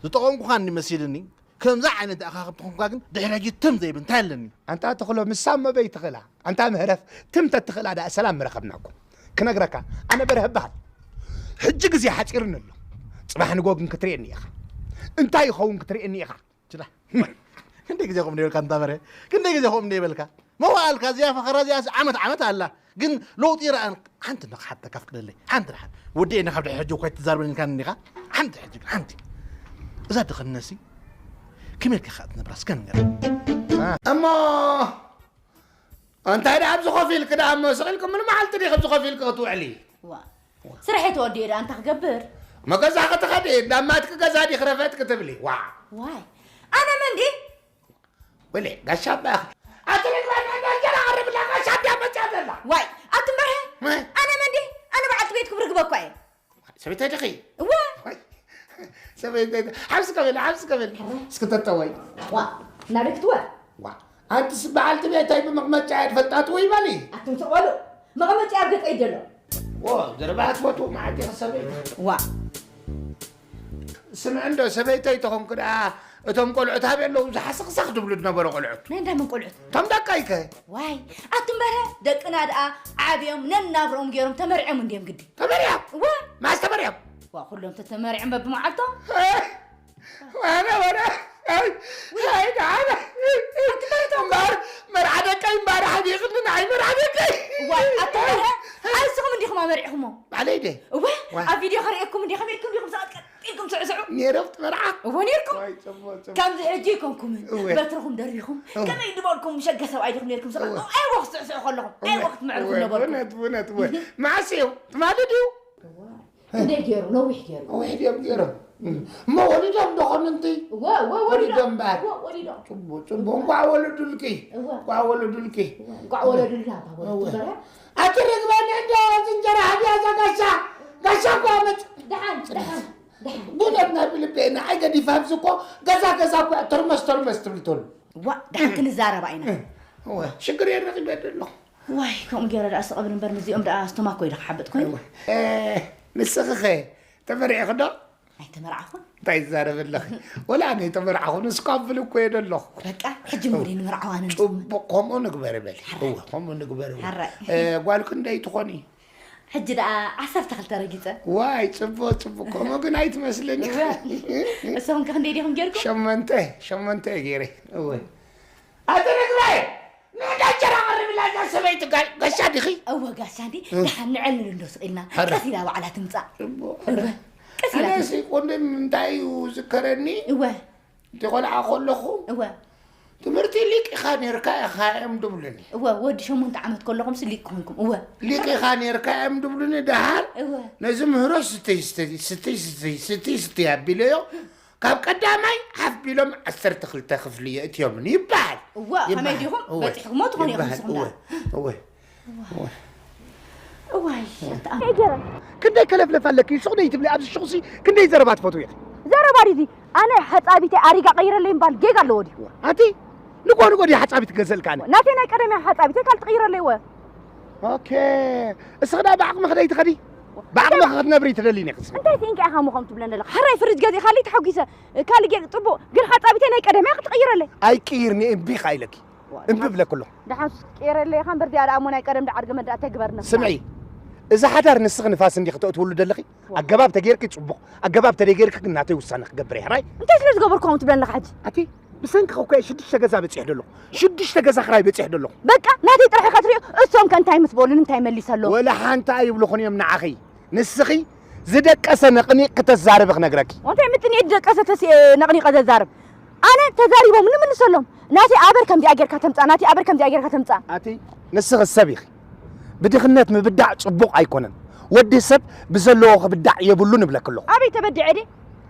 ዝጠቐምኩኻ እንዲ መሲልኒ፣ ከምዛ ዓይነት ደኣ ካብ ትኾንካ ግን ድሕሪ ሕጂ ትም ዘይብል እንታይ ኣለኒ? ኣንታ ተኽሎ፣ ምሳ እሞ በይ ትኽእላ። ኣንታ ምህረፍ፣ ትም ተትኽእላ ደኣ ሰላም ምረኸብናኩም። ክነግረካ፣ ኣነ በርሀ እበሃል። ሕጂ ግዜ ሓጺርኒ ኣሎ። ጽባሕ ንጎ ግን ክትርእየኒ ኢኻ። እንታይ ይኸውን ክትርእየኒ ኢኻ። ችላ። ክንደይ ግዜ ከምኡ ይበልካ ኣንታ በርሀ? ክንደይ ግዜ ከምኡ ይበልካ? መዋእልካ እዚኣ ፈኸራ እዚኣስ ዓመት ዓመት ኣላ። ግን ለውጢ ይረኣን። ሓንቲ ንኽሓተካ ፍቅደለይ። ሓንቲ ደሓን። ወዲኤ ካብ ድሕሪ ሕጂ እኳ ኣይትዛረበኒ ኢልካኒ እንዲኻ? ሓንቲ ሕጂ ግን ሓንቲ። እዛ ድኽነሲ ከመይ ኢልካ ኢኻ ትነብራ እስከ ንገረኒ። እሞ እንታይ ደኣ ኣብዚ ኮፍ ኢልክ ደኣ እሞ ስቕ ኢልክ ሙሉ መዓልቲ ዲኺ ኣብዚ ኮፍ ኢልክ ክትውዕሊ? ዋ፣ ስርሐይ ተወዲኡ ደኣ እንታይ ክገብር? መገዛ ክትኸዲ፣ እንዳማትኪ ገዛ ዲኺ ረፈት ክትብሊ? ዋ። ዋይ፣ ኣነ መን ድየ? ወለ፣ ጋሻ ኣባ። ኣቲ ርግበና እንዳ እንጀራ ቀርብላ፣ ጋሻ እንዳ መጫ ዘላ። ዋይ፣ ኣቲ እምበርሀ፣ መ? ኣነ መን ድየ? ኣነ በዓልቲ ቤትኩም ርግበ እኳ እየ። ሰበይተይ ዲኺ? እወ። ዋይ፣ ሰበይተይ፣ ሓብስ ከብል፣ ሓብስ ከብል። እስኪ ተጠወይ። ዋ፣ ናበይ ክትወ? ዋ፣ ኣንትስ በዓልቲ ቤተይ ብመቕመጫ እየ ትፈልጣት ወይ በሊ። ኣቱም ትቕበሉ። መቐመጫ ኣብ ገጠይ ደሎ። ዎ፣ ዘረባ ትፈትዉ መዓት ኢኻ ሰበይቲ። ዋ። ስምዕ እንዶ፣ ሰበይተይ ተኾንኩ ደኣ፣ እቶም ቆልዑት ኣበይ ኣለዉ? ዝሓሰኽሰኽ ትብሉ ዝነበሩ ቆልዑት። ናይ እንዳ መን ቆልዑት? እቶም ደቀይከ? ዋይ፣ ኣቱም በረ፣ ደቅና ደኣ ዓብዮም ነናብርኦም ገይሮም ተመርዕዮም እንድዮም ግዲ። ተመርዕዮም? እወ። መዓስ ተመርዕዮም? ዋ፣ ኩሎም ተተመርዕዮም በብመዓልቶም። ኣነ ወረ፣ ኣይ፣ ኣይ፣ ደሓን። ኣቲ መርዓቶ እምበኣር፣ መርዓ ደቀይ እምበኣር ሓዲቕኒ፣ ንዓይ መርዓ ደቀይ። ዋይ፣ ኣቲ መርዓ፣ ኣይ፣ ንስኹም እንዲኹም ኣመርዒኹሞ። ባዕለይ ደ። እወ፣ ዋይ። ኣብ ቪድዮ ከርእየኩም እንዲ፣ ከመይ ኢልኩም ዲኹም ሰዓት ቀጥ ኢልኩም ስዕስዑ? ነይረ ኣብቲ መርዓ። እወ፣ ነይርኩም። ዋይ፣ ጽቡቕ፣ ጽቡቕ። ከምዚ ሕጂ ኣይኮንኩምን። እወ። በትርኹም ደርቢኹም፣ እወ። ከመይ ዝበልኩም ሸገ ሰብኣይ ዲኹም ነይርኩም ሰዓት? እወ። ኣይወ ክትስዕስዑ ከለኹም፣ እወ። ኣይወ ክትምዕርጉ እወ፣ ነበርኩም። እውነት፣ እውነት፣ እወ። እህ። መዓስ እዩ? ትማሊ ድዩ? እወ። ክንደይ ገይሩ? ነዊሕ ገይሩ። ነዊሕ ድዮም ገይሮም? እም። እሞ ወሊዶም ዶ ኾኑንቲ? እወ፣ እወ፣ ወሊዶም። ወሊዶም እምበኣር? እወ፣ ወሊዶም። ጽቡቕ፣ ጽቡቕ። እንቋዕ ወለዱልኪ። እወ። እንቋዕ ወለዱልኪ። እወ፣ እንቋዕ ወለዱልና፣ ኣባ ወለዱ እወ። በረ። ኣቲ ርግበኒ እንዶ፣ እዚ እንጀራ ሃብያ እዛ ጋሻ። ጋሻ እኮ መጽ-፣ ደሓን፣ ጽናት። ደሓን። ብእውነት ናይ ብልቤ ንዓይ ገዲፋ ኣብዚ እኮ ገዛ ገዛ እኮ እያ ተርመስ ተርመስ ትብል ተሉ። ዋ፣ ደሓን ክንዛረባ ኢና። እወ፣ ሽግር የረኺበ ኣለኹ። ዋይ፣ ከምኡ ገይረ ደኣ ስቕብል እምበር ምስዚኦም ደኣ ኣስተማኮ ኢለ ክሓብጥ ኮይኑ። እወ። እ፣ ንስኺኸ ተመሪዕኺ ዶ? ኣይተመርዓኹን። እንታይ ትዛረቢ ኣለኺ? ወላ ኣነ ኣይተመርዓኹን፣ እስኳ ብል እኮ እየ ደለኹ። በቃ፣ ሕጂ እሞ ደይ ንመርዓው ኣነ ንስኹም። ጽቡቕ፣ ከምኡ ንግበር በሊ። ሓራይ። እወ፣ ከምኡ ንግበር በሊ። ሓራይ። እ፣ ጓል ክንደይ ትኾኒ? ሕጂ ደኣ ዓሰርተ ክልተ ረጊጸ። ዋይ፣ ጽቡቕ፣ ጽቡቕ። ከምኡ ግን ኣይትመስልን ኢኺ። እወ። ንስኹም ከ ክንደይ ዲኹም ጌርኩም? ሸሞንተ፣ ሸሞንተ እየ ገይረ። እወ። ኣቲ ንግባይ! ንዕዳ እንጀራ ቀርብላ እዛ ሰበይቲ ጋል-፣ ጋሻ ዲኺ? እወ ጋሻ እንዲ፣ እ። ደሓን ንዕልል እንዶ ስቕ ኢልና። ሕረ። ቀስ ኢላ ባዕላ ትምጻእ። እሞ፣ እወ። ቀስ ኢላ ኣነ ትምጻእ። ሲ ቅድም እንታይ እዩ ዝከረኒ? እወ። እቲ ቆልዓ ከለኹ እወ። ትምህርቲ ሊቅ ኢኻ ኔርካ ኢኻ እዮም ድብሉኒ። እወ፣ ወዲ ሸሞንተ ዓመት ከለኹም ሲ ሊቅ ኮንኩም። እወ። ሊቅ ኢኻ ኔርካ እዮም ድብሉኒ። ደሓር እወ። ነዚ ምህሮ ስተይ ስተይ፣ ስተይ ስተይ፣ ስተይ ስተይ ኣቢለዮ። ካብ ቀዳማይ ሓፍ ቢሎም ዓሰርተ ክልተ ክፍሊ የእትዮምኒ ይበሃል። እወ፣ ከመይ ይበሃል። ዲኹም? እወ። በጺሕኩሞ ትኾኑ ኢኹም ይበሃል። ንስኹም እወ። ደኣ። እወ። እወ። እዋይ፣ ኣታ ኣሜ ገይረ። ክንደይ ከለፍለፍ ኣለኪ? ሱቕ ደይ ትብሊ ኣብዚ ሹቕሲ ክንደይ ዘረባ ትፈትዊ ኢኺ? ዘረባ ድዩ እዚ? ኣነ ሓጻቢተይ ኣሪጋ ቀይረለይ እምባል ጌጋ ኣለዎ ድዩ? ኣቲ ንጎ ንጎ ድዩ ሓጻቢት ክገዘልካ ኣነ? ናተይ ናይ ቀደም እያ ሓጻቢተይ፣ ካልእ ትቕይረለይ እወ። ኦኬ። እስኺ ደኣ ብዓቕምኺ ደይ ትኸዲ? ብዓቕምኺ ክትነብሪ ትደሊ ኢኺ እስኺ? እንታይ ስኢንካ ኢኻ እሞ ከምኡ ትብለኒ ዘለኻ? ሕራይ ፍርጅ ገዚእኻለይ ተሓጒሰ። ካልእ ጌጋ ጽቡቕ፣ ግን ሓጻቢተይ ናይ ቀደም እያ ክትቕይረለይ። ኣይቅይርኒ እምቢ ኢኻ ኢለኪ። እምቢ እብለኪ ኣለኹ። ደሓን ሱስ ክትቅየረለይ ኢኻ እምበር፣ እዚኣ ደኣ እሞ ናይ ቀደም ደኣ ዓርገ መዳእ ተግበርና። ስምዒ፣ እዚ ሓዳር ንስኺ ንፋስ እንዲኺ ተእትውሉ ደለኺ? ኣገባብ ተገይርኪ ጽቡቕ፣ ኣገባብ ተደይገይርኪ ግን ናተይ ውሳነ ክገብር እየ። ሕራይ? እንታይ ስለ ዝገበርኩ ከምኡ ትብለኒ ኣለኻ ሕጂ? ኣቲ፣ ብሰንክኺ እኮ እየ ሽዱሽተ ገዛ በጺሐ ደለኹ። ሽዱሽተ ገዛ ክራይ በጺሐ ደለኹ። በቃ፣ ናተይ ጥራሕ ኢኻ ትሪኦ፣ እሶም ከ እንታይ ምስ በሉኒ እንታይ መሊሰሎም? ወላ ሓንቲ ኣይብሉኽን እዮም ንዓኺ። ንስኺ ዝደቀሰ ነቕኒቕ ክተዛርቢ ክነግረኪ። እንታይ ምጥን እየ ዝደቀሰ ተስ-፣ ነቕኒቐ ዘዛርብ? ኣነ ተዛሪቦም ንምልሰሎም። ናተይ ኣበር ከምዚኣ ጌርካ ተምጻእ፣ ናተይ ኣበር ከምዚኣ ጌርካ ተምጻእ። ኣቲ ንስኺ ሰብ ኢኺ። ብድኽነት ምብዳዕ ጽቡቕ ኣይኮነን። ወዲ ሰብ ብዘለዎ ክብዳዕ የብሉን እብለኪ ኣለኹ። ኣበይ ተበዲዐ ድየ?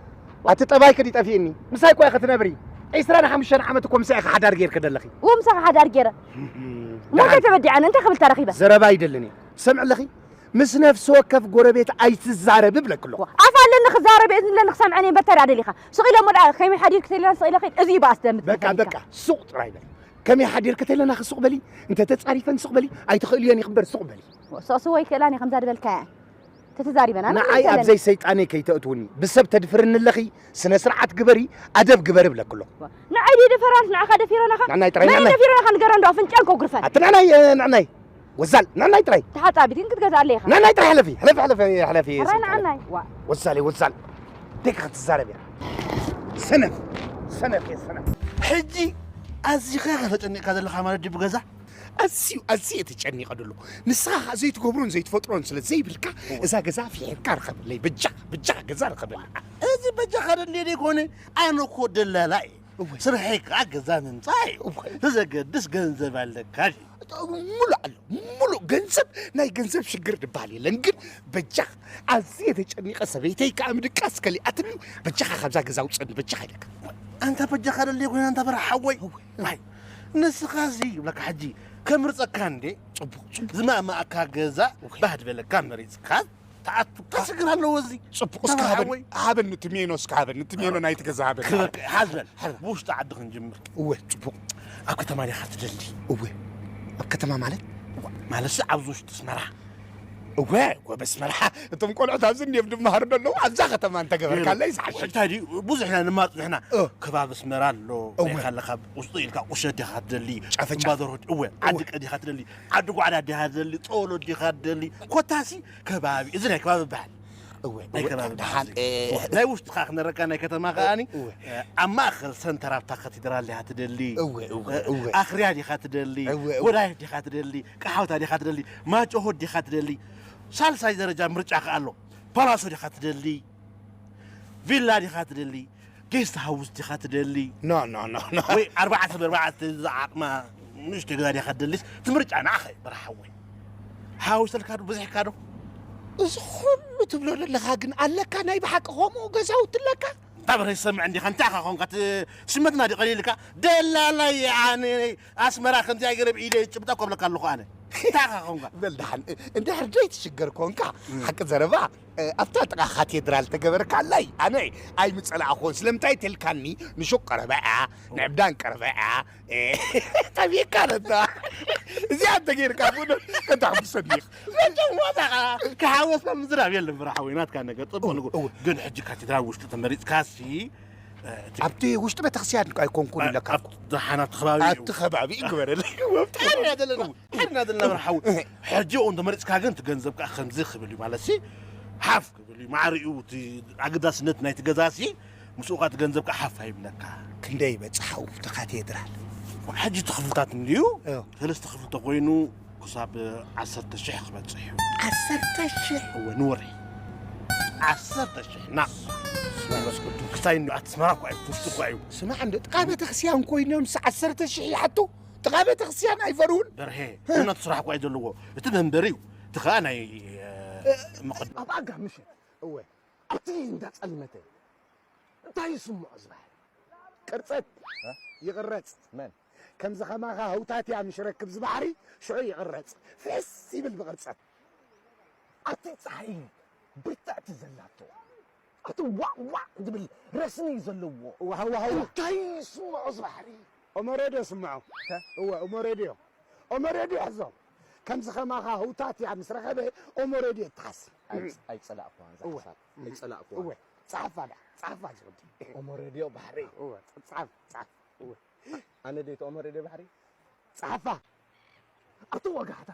ኣቲ ጠባይኪ ድዩ ጠፊእኒ? ምሳይ እኮ ኢኺ ትነብሪ። ዒስራን ሓሙሽተን ዓመት እኮ ምሳይ ኢኺ ሓዳር ጌርኪ ደለኺ። እወ ምሳኻ ሓዳር ጌረ። እሞ እንታይ ተበዲዐ ኣነ? እንታይ ክብል ተረኺበ? ዘረባ ኣይደልን እየ። ትሰምዒ ኣለኺ? ምስ ነፍሲ ወከፍ ጎረቤት ኣይትዛረቢ እብለኪ ኣለኹ። ኣፍ ኣለኒ ክዛረብ እየ፣ ዝብለኒ ክሰምዐኒ እምበር፣ እንታይ ደኣ ደሊኻ? ስቕ ኢለ እሞ ደኣ ከመይ ሓዲርኪ ተለና ስቕ ኢለ ከይድ፣ እዚ እዩ በኣስ ደምት በቃ፣ በቃ፣ ሱቕ ጥራይ በሊ። ከመይ ሓዲርኪ ተለና ክሱቕ በሊ፣ እንተ ተጻሪፈን ሱቕ በሊ፣ ኣይትኽእልዮን ኢኺ እምበር ሱቕ በሊ። ሱቕ ስወ ኣይክእላን እየ ከምዛ ዝበልካያ። ተተዛሪበና ንዓይ ኣብ ዘይሰይጣነይ ከይተእትውኒ። ብሰብ ተድፍርኒ ኣለኺ፣ ስነ ስርዓት ግበሪ፣ ኣደብ ግበሪ እብለኪ ኣለኹ። ንዓይ ድየ ደፈራንስ ንዓኻ ደፊረናኻ? ንዕናይ ጥራይ፣ መን ንዕናይ። ደፊረናኻ ንገረን ዶ ኣፍንጫን ከጉርፈን። ኣቲ ንዕናይ፣ እ፣ ንዕናይ። ወዛል፣ ንዕናይ ጥራይ። ተሓጻቢት ግን ክትገዝኣለይ ኢኻ። ንዕናይ ጥራይ ሕለፊ፣ ሕለፊ፣ ሕለፊ፣ ሕለፊ፣ ሕራይ ስልጣነ። ንዓናይ። ዋ። ወዛለይ፣ ወዛል። ደቂ ክትዛረብ እያ። ሰነፍ፣ ሰነፍ እየ፣ ሰነፍ። ሕጂ ኣዚኻ ኢኻ ተጨኒቕካ ዘለኻ ማለት ድዩ ብገዛ? ኣዝዩ፣ ኣዝየ እየ ተጨኒቐ ደለኹ። ንስኻ ኸኣ ዘይትገብሮን ዘይትፈጥሮን ስለ ዘይብልካ፣ እዛ ገዛ ፍሒርካ ርኸበለይ። በጃኻ፣ በጃኻ ገዛ ርኸበለይ። እዚ በጃኻ ደልየ ደይኮነ፣ ኣነ እኮ ደላላ እየ። እወ። ስርሐይ ከኣ ገዛ ምምጻእ እዩ። እወ። ተዘገድስ ገንዘብ ኣለካ ድዩ? ሙሉእ ኣሎ። ሙሉእ ገንዘብ፣ ናይ ገንዘብ ሽግር ዝበሃል የለን። ግን በጃኻ፣ ኣዝየ ተጨኒቐ፣ ሰበይተይ ከኣ ምድቃስ ከሊኣትኒ፣ በጃኻ ካብዛ ገዛ ውጸኒ፣ በጃኻ ኢለካ። ኣንታ በጃኻ ደልየ ኮይነ፣ ኣንታ በርሓ ሓወይ። እወ። ኣይ፣ ንስኻሲ ይብለካ ሕጂ፣ ከምርጸካ እንዴ? ጽቡቕ፣ ጽቡቕ። ዝማእማእካ ገዛ፣ እወ። ባህ ዝበለካ መሪጽካ፣ ተኣቱ። እንታይ ሽግር ኣለዎ እዚ? ጽቡቕ፣ እስከ ተባዕ ሓወይ። ሃበኒ፣ እቲ ሜኖ እስከ ሃበኒ፣ እቲ ሜኖ ናይቲ ገዛ ሃበኒ። ክበቅ-፣ ሓዝ በል። ሓዝ። ብውሽጢ ዓዲ ክንጅምር። እወ፣ ጽቡቕ። ኣብ ከተማ ዲኻ ትደሊ? እወ። ኣብ ከተማ ማለት? ማለትሲ ኣብዚ ውሽጢ ኣስመራ። እወ፣ እወ፣ በስመራ። እቶም ቆልዑት ኣብዚ እንድዮም ድመሃሩ ደለዉ፣ ኣብዛ ከተማ እንተገበርካለይ ዝሓሸ። እንታይ ድዩ? ብዙሕ ኢና ንማርጽ ንሕና። እ። ከባቢ ኣስመራ ኣሎ። እወ። ናይ ካለኻ ውሽጢ ኢልካ ቁሸት ዲኻ ትደሊ? ጫፈጫፍ። እምባደርሆ፣ እወ፣ እወ። ዓዲ ቀ ዲኻ ትደሊ? ዓዲ ጓዕዳ ዲኻ ትደሊ? ጸወሎ ዲኻ ትደሊ? ኮታሲ ከባቢ፣ እዚ ናይ ከባቢ በሃል። እወ፣ ናይ እወ፣ ከባቢ ደሓን፣ በሃል። እ፣ ናይ ውሽጢ ኸኣ ክነረካ ናይ ከተማ ኸኣኒ፣ እወ። እ፣ ኣብ ማእከል ሰንተር ኣብታ ካቴድራል ዲኻ ትደሊ? እወ፣ እወ፣ እ፣ እወ። ኣኽርያ ዲኻ ትደሊ? እወ፣ እወ። ጎዳይፍ ዲኻ ትደሊ? ቀሓውታ ዲኻ ትደሊ? ማጭሆ ዲኻ ትደሊ? ሳልሳይ ደረጃ ምርጫ ኸኣ ኣሎ። ፓላሶ ዲኻ ትደሊ? ቪላ ዲኻ ትደሊ? ጌስት ሃውስ ዲኻ ትደሊ? ኖ፣ ኖ፣ ኖ፣ ኖ። ወይ ኣርባዕተ ብኣርባዕተ ዝዓቕማ ንእሽቶ ገዛ ዲኻ ትደሊስ? እቲ ምርጫ ንዓኻ እዩ፣ በርሓ ሓወይ። ሓዊሰልካ ዶ? በዚሕካ ዶ? እዚ ኹሉ ትብሎ ዘለኻ ግን ኣለካ? ናይ ብሓቂ ከምኡ ገዛውቲ ኣለካ? ኣበረ ይሰምዕ እንዲኻ እንታይ ኢኻ ኾንካ? እቲ ሽመትና ድዩ ቀሊልካ? ደላላይ ኣነ ኣስመራ ከምዚኣ ገይረ ብኢደ ጭብጣ ኮብለካ ኣለኹ ኣነ። እንታይ ኢኻ ኾንካ? በል ደሓን፣ እንድሕር ዘይትሽገር ኮንካ፣ ሓቂ ዘረባ፣ እ፣ ኣብታ ጥቓ ካቴድራል ተገበርካላይ ኣነ ኣይምጸላእኹን። ስለምንታይ ተልካኒ? ንሹቕ ቀረባ እያ፣ ንዕብዳን ቀረባ እያ። እ፣ ተቢካ ነታ። እዚኣ እንተገይርካ ብእውነት ከተሕጉሰኒ ኢኻ። መቸም ዋጣኻ ክሓወስካ ምዝራብ የለን፣ ብራሓዊ ናትካ ነገር ጽቡቕ እው፣ ንጉ-፣ እው። ግን ሕጂ ካቴድራል ውሽጢ ተመሪጽካሲ፣ እ፣ እቲ ኣብቲ ውሽጢ ቤተክርስትያን እኮ ኣይኮንኩን ኢለካ ኣብ እኮ። ደሓን ኣብቲ ከባቢ እዩ። ኣብቲ ከባቢ እዩ ግበረለይ። ኣብቲ ሓርና ዘለና፣ ሓርና ዘለና ብራሓዊ። ሕጂ እውን ተመሪጽካ ግን እቲ ገንዘብ ከኣ ከምዚ ክብል እዩ ማለትሲ፣ ሓፍ ክብል እዩ። ማዕሪኡ እቲ ኣገዳስነት ናይቲ ገዛሲ፣ ምስኡ ከኣ እቲ ገንዘብ ከኣ ሓፍ ኣይብለካ። ክንደይ ይበጽሕ ሓው እቲ ካቴድራል? ሕጂ እቲ ክፍልታት እንድዩ፣ እዎ። ሰለስተ ክፍሊ ተኮይኑ ክሳብ ዓሰርተ ሽሕ ክበጽሕ እዩ። ዓሰርተ ሽሕ? እወ፣ ንወርሒ። ዓሰርተ ሽሕ ናቕፋ። መንፈስ ቅዱስ። ክሳይ እንዲ ኣስመራ እኳ እዩ፣ ውሽጢ እኳ እዩ። ስማዕ እንዶ፣ ጥቃ ቤተክርስትያን ኮይኖምስ ዓሰርተ ሽሕ ይሓቱ? ጥቃ ቤተክርስትያን ኣይፈርሁን? በርሄ፣ እውነት ስራሕ እኳ እዩ ዘለዎ። እቲ መንበሪ እዩ። እቲ ኸኣ ናይ፣ እ፣ መቐድ-፣ ኣብ ኣጋ ምሸት። እወ። ኣብቲ እንዳጸልመተ እንታይ ይስምዖ እዚ ባሕሪ? ቅርጸት እ? ይቕረጽ። መን? ከምዚ ኸማኻ ህውታትያ ምሽ ረክብ እዚ ባሕሪ ሽዑ ይቕረጽ። ፍሕስ ይብል ብቕርጸት። ኣቲ ጸሓይ ብርትዕቲ ዘላቶ። ኣቲ ዋእ ዋእ ዝብል ረስኒ ዘለዎ። ዋሃው ዋሃው። እንታይ ይስምዖ እዚ ባሕሪ? ኦሞ ሬድዮ ስምዖ። እ? እወ፣ ኦሞ ሬድዮ። ኦሞ ሬድዮ ሕዞ። ከምዚ ኸማኻ ህውታትያ ምስ ረኸበ ኦሞ ሬድዮ ይተሓስ። ኣይጽ-፣ ኣይጸላእኩዋን እዛ እወ። ሓሳብ። ኣይጸላእኩዋን። እወ። ጸሓፋ ደኣ፣ ጸሓፋ ዝቕድም። ኦሞ ሬድዮ ባሕሪ። እወ፣ ጸሓፍ፣ ጸሓፍ። እወ። ኣነ ደይተ ኦሞ ሬድዮ ባሕሪ። ጸሓፋ። ኣብቲ ወጋሕታ፣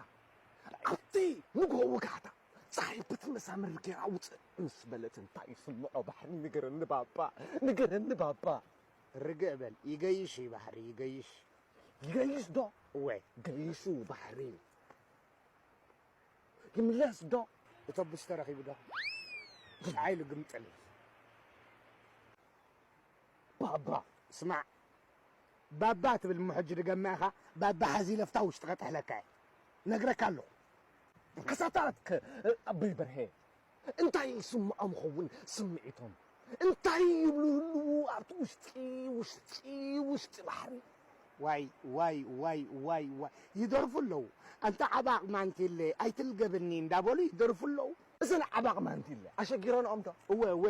ኣብቲ ንግሆ ወጋሕታ፣ ጸሓይ በቲ መሳመሪ ገይራ ውጽእ ምስ በለት እንታይ ይስምዖ ባሕሪ ንገረኒ ባባ፣ ንገረኒ ባባ። ርግእ በል፣ ይገይሽ እዩ ባሕሪ፣ ይገይሽ። ይገይሽ ዶ? እወ። ገይሹ ባሕሪ። ይምለስ ዶ? እቶብስ ተረኺቡ ዶ? ጸሓይ ልግምጥል። ባባ። ስማዕ፣ ባባ ትብል እሞ ሕጂ ድገማ ኢኻ፣ ባባ ሓዚ ለፍታ ውሽጢ ከጥሕለካ እየ። ነግረካ ኣለኹ። ሓሳታት ከ-፣ ኣቦይ በርሄ፣ እንታይ ይስምዖም ኸውን ስምዒቶም? እንታይ ይብሉ ህልዉ ኣብቲ ውሽጢ፣ ውሽጢ፣ ውሽጢ ባሕሪ? ዋይ፣ ዋይ፣ ዋይ፣ ዋይ፣ ዋይ። ይደርፉ ኣለዉ። ኣንታ ዓባቕ ማንቲለ፣ ኣይትልገብኒ እንዳበሉ ይደርፉ ኣለዉ። እዘን ዓባቕ ማንቲለ ኣሸጊረንኦም ዶ? እወ፣ እወ፣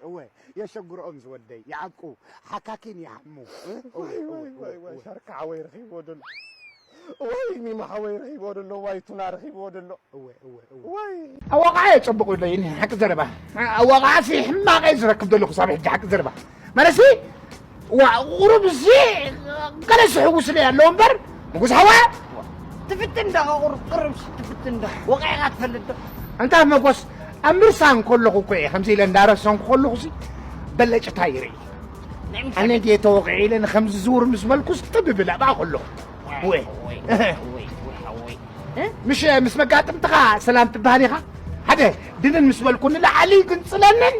እወ። የሸግርኦም ዝወደይ። ይዓብቁ። ሓካኪን ይሓሙ። እ? እወ፣ ዋይ፣ እወ፣ ዋይ፣ እወ፣ ዋይ፣ ዋይ። እወ። ሸርካ ሓወይ ረኺብዎ ደሎ። ዋይ፣ ሚማ ሓወይ ረኺብዎ ደሎ። ዋይ፣ ቱና ረኺብዎ ደሎ። እወ፣ እወ፣ እወ። ዋይ። ኣዋቕዓ እየ ጸቡቕ ኢለ እየ፣ ሓቂ ዘረባ። ኣዋቕዓ ሲ ሕማቕ እየ ዝረክብ ዘለኹ ሳብ ሕጂ፣ ሓቂ ዘረባ። ማለትሲ፣ ዋ፣ ቁሩብ እዚ ገለ ዝሕጉስ ለ ኣለዎ እምበር፣ ንጉስ ሓዋ። ትፍትን ዶ ቁሩብ፣ ቁሩብ ሲ ትፍትን ዶ? ወቒዕካ ትፈልጥ ዶ? ኣንታ መጎስ፣ ኣብ ምርሳ እንከለኹ እኮ እየ፣ ከምዚ ኢለ እንዳረሰንኩ ከለኹ ሲ፣ በለጭታ ይርኢ። ናይ ምሳሌ። ኣነ ድየ ተወቒዐ ኢለ ንከምዚ ዝውር ምስ በልኩስ፣ ጥብ ብል ኣብኣ ከለኹ። ወይ፣ ወይ፣ ወይ፣ ወይ፣ ወይ፣ ወይ። እ? ምሽ ምስ መጋጥምትኻ ሰላም ትበሃል ኢኻ? ሓደ ድንን ምስ በልኩ ንላዕሊ ግንጽለንን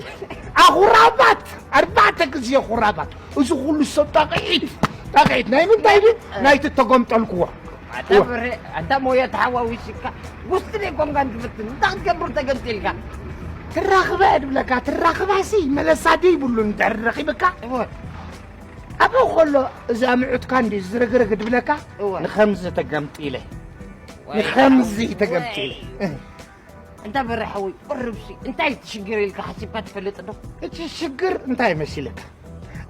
ኣኹራባት፣ ኣርባዕተ ግዜ ኹራባት። እዚ ኩሉ ሰብ ጣቕዒት፣ ጣቕዒት ናይ ምንታይ ድዩ? ናይቲ ተጎምጠልክዎ። ኣታ እወ። ብረ-፣ ኣታ ሞያ ተሓዋዊስካ፣ ውስጥ ደይ ኮንካ እንትፍትን፣ እንታይ ክትገብር ተገምጢልካ? ትራኽበ ድብለካ፣ ትራኽባሲ መለሳ ደይብሉ እንድሕር ረኺብካ። እወ። ኣብኡ ከሎ እዛ ምዑትካ እንዲ ዝርግርግ ድብለካ፣ እወ። ንኸምዚ ተገምጢለ። ወይ ንኸምዚ ሓወይ፣ ተገምጢለ። ወይ። እንታ በረ ሓወይ፣ ቁርብሲ፣ እንታይ ትሽግር ኢልካ ሓሲብካ ትፈልጥ ዶ? እቲ ሽግር እንታይ መሲልካ?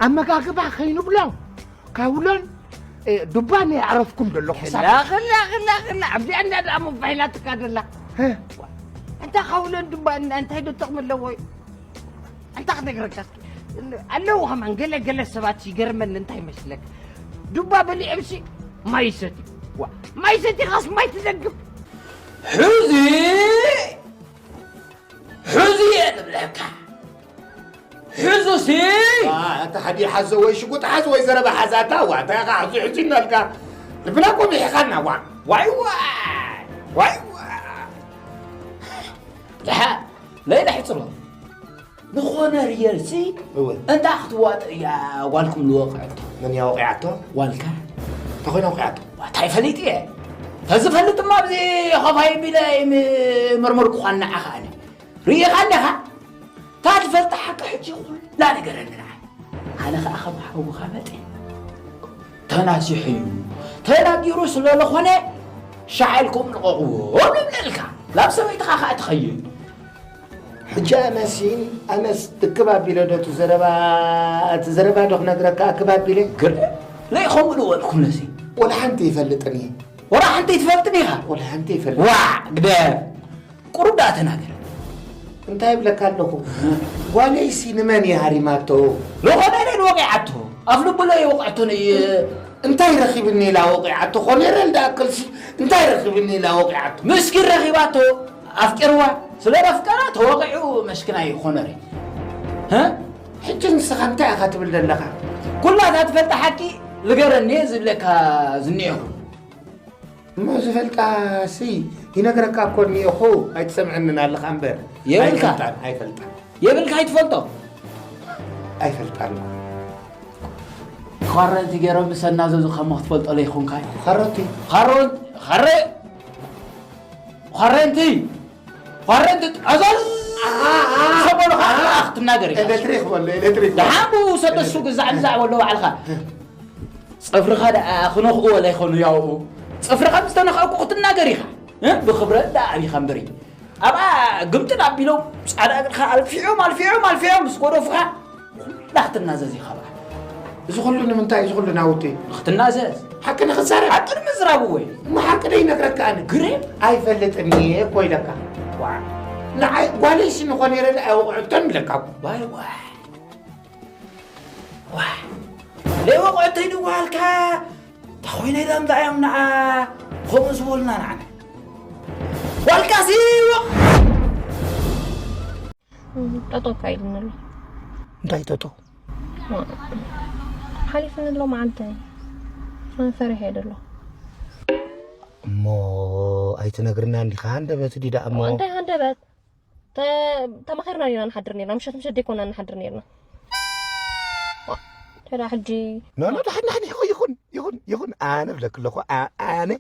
ኣመጋግባ ከይንብሎ፣ ካውሎን፣ እ፣ ዱባን የዕረፍኩም ደሎ ክሳብ ክላ፣ ክላ፣ ክላ፣ ክላ፣ ኣብዚኣ እንዳ ደኣ መባሂላትካ ደላ። እ? እንታ ካውሎን ዱባን እንታይ ዶ ጥቕሚ ኣለዎ? እንታይ ክነግረካ እስኪ? ኣለዉ ከማን ገለ ገለ ሰባት ይገርመኒ እንታይ መስለክ? ዱባ በሊዖምሲ ማይ ይሰትዩ። ዋ፣ ማይ ሰቲኻስ ማይ ትዘግብ? ሕዚ፣ ሕዚ እየ ዝብለካ። ሕዚሲ ዋ፣ ኣታ ሓዲ ሓዞ ወይ ሽጉጥ ሓዝ ወይ ዘረባ ሓዝ ኣታ ዋ፣ እንታይ ኢኻ ሕዚ ሕዚ እናልካ ልብና እኮ ምሒኻና ዋ። ዋይ ዋይ፣ ዋይ ዋይ። ደሓ፣ ለይለ ሕጽሮ። ንኾነ ሪየልሲ እወ። እንዳ ክትዋጥ እያ ጓልኩም ዝወቕዐቶ። መን እያ ወቒዓቶ? ጓልካ። እንታይ ኮይና ወቒዓቶ? ዋታ ይፈልጥ እየ። ተዝፈልጥ ድማ ኣብዚ ኸፋይ ቢለ ይምርምር ክኳን ንዓኻ ኣነ። ርኢኻ ኣለኻ? እታ ትፈልጣ ሓቂ ሕጂ ኩላ ንገረኒ ንዓይ። ኣነ ኸዓ ከም ሓውኻ መጠን ተናሲሑ እዩ። ተናጊሩ ስለ ዝኾነ ሻዕ ኢልኩም ልቐቕዎ ንብለልካ። ናብ ሰበይትኻ ኸዓ ትኸይድ። ሕጂ ኣነሲ ኣነስ እክብ ኣቢለ ዶ እቲ ዘረባ እቲ ዘረባ ዶ ክነግረካ እክብ ኣቢለ ግር ለይ ከምኡ ዝበልኩ ነሲ ወላ ሓንቲ ይፈልጥን እየ። ወላ ሓንቲ ትፈልጥን ኢኻ። ወላ ሓንቲ ይፈልጥ ዋ ግደፍ። ቁሩብ ደኣ ተናገር። እንታይ ይብለካ ኣለኹ? ጓለይሲ ንመን እየ ሃሪማቶ? ንኾነ ኢለ ንወቂዓቶ። ኣፍ ልቡ ኢለ ይወቕዐቶ ነይ እንታይ ረኺብኒ ኢላ ወቂዓቶ? ኮኔረል ደኣክልሲ እንታይ ረኺብኒ ኢላ ወቂዓቶ? ምስኪን ረኺባቶ ኣፍቂርዋ። ስለ ዘፍቀራ ተወቂዑ መስኪናይ ኮነረ። ህ? ሕጂ ንስኻ እንታይ ኢኻ ትብል ዘለኻ? ኩላታ ትፈልጣ ሓቂ ልገረኒ ዝብለካ ዝኒኤኹ። እሞ ዝፈልጣ ሲ ይነግረካ እኮ እኒኤኹ ኣይትሰምዐንን ኣለኻ እምበር የብልካ። ኣይፈልጣን ኣይፈልጣን የብልካ ኣይትፈልጦ ኣይፈልጣን። ኳረንቲ ገይሮም ምሰና ዘዙ ከሞ ክትፈልጦ ለይኮንካ እዩ። ኻሮቲ ኻሮን ኻረ ኳረንቲ ኳረንቲ ኣዛዝ ሰበሉ ክትናገር ኢኻ። ኤሌክትሪክ በሎ ኤሌክትሪክ በሎ። ደሓን ብኡ ሰደሱ ግዛዕ ግዛዕ በሎ ባዕልኻ። ጽፍርኻ ደኣ ክነኽኡ ወላ ይኾኑ ያውኡ። ጽፍርኻ ምስ ተነኸእኩ ክትናገር ኢኻ። እ? ብኽብረት ደኣ ኣቢኻ እምበሪ። ኣብኣ ግምጥል ኣቢሎም ጻዕዳ እግርኻ ኣልፊዖም፣ ኣልፊዖም፣ ኣልፊዖም ምስ ጎደፉኻ ኩላ ክትናዘዝ ኢኻ በዓል። እዚ ኩሉ ንምንታይ? እዚ ኩሉ ናውቲ? ንኽትናዘዝ። ሓቂ ንኽዛረብ? ሓቂ ንምዝራብ እወ። እሞ ሓቂ ዶ ይነግረካ ኣነ? ግሬ? ኣይፈልጥን እየ እኮ ኢለካ። ዋዕ። ንዓይ ጓለይሲ ንኾነ ኢለ ኣይወቕዐቶን ኢለካ እኮ። ዋይ ዋይ። ዋይ። ደይ ወቕዐተይ ድዋልካ። ተኾይነ ኢሎም ደኣ እዮም ንዓ ከምኡ ዝበሉና ንዓና። ዋልካሲ ወቕ-፣ እም፣ ጠጠው እኳ ኢሉኒ ኣሎ። እንታይ ጠጠው? ዋ፣ ሓሊፉኒ ኣሎ መዓልቲ። ኣነ ፈሪሐ እየ ደለኹ። እሞ ኣይትነግርና እንዲኻ? ሃንደበት ድዩ ደኣ እሞ? እንታይ ሃንደበት? ተ-፣ ተማኺርና ዲና ንሓድር ኔርና? ምሸት ምሸት ደይኮና ንሓድር ኔርና? ዋ፣ እንታይ ደኣ ሕጂ? ኖ፣ ኖ፣ ደሓን፣ ደሓን፣ ይኹን፣ ይኹን፣ ይኹን፣ ይኹን። ኣነ እብለኪ ኣለኹ፣ ኣ-፣ ኣነ፣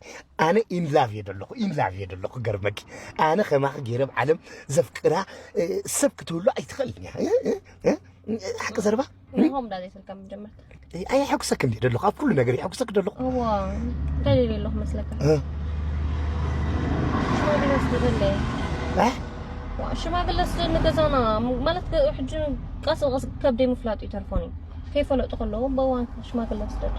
ኣነ ኢን ላቭ እየ ደለኹ፣ ኢን ላቭ እየ ደለኹ፣ ገርመኪ። ኣነ ከማኺ ገይረ ኣብ ዓለም ዘፍቅራ፣ እ፣ ሰብ ክትህሉ ኣይትኽእልን እያ። እ፣ እ፣ እ፣ ሓቂ ዘረባ? ንሆም ዳ ዘይትልካ መጀመርታ። ኣይ፣ ኣየሐጉሰክን ድየ ደለኹ? ኣብ ኩሉ ነገር የሐጉሰክ ደለኹ። እዋ፣ እንታይ ደልየ ኣለኹ መስለካ? እ። ሽማግለ ስደደለይ። እ? ዋ፣ ሽማግለ ስደድ ንገዛና፣ ም-፣ ማለት ከ-፣ ሕጂ ቀስ ብቐስ ከብደይ ምፍላጡ ይተርፎን እዩ። ከይፈለጡ ከለዉ፣ በዋን ሽማግለ ስደድ።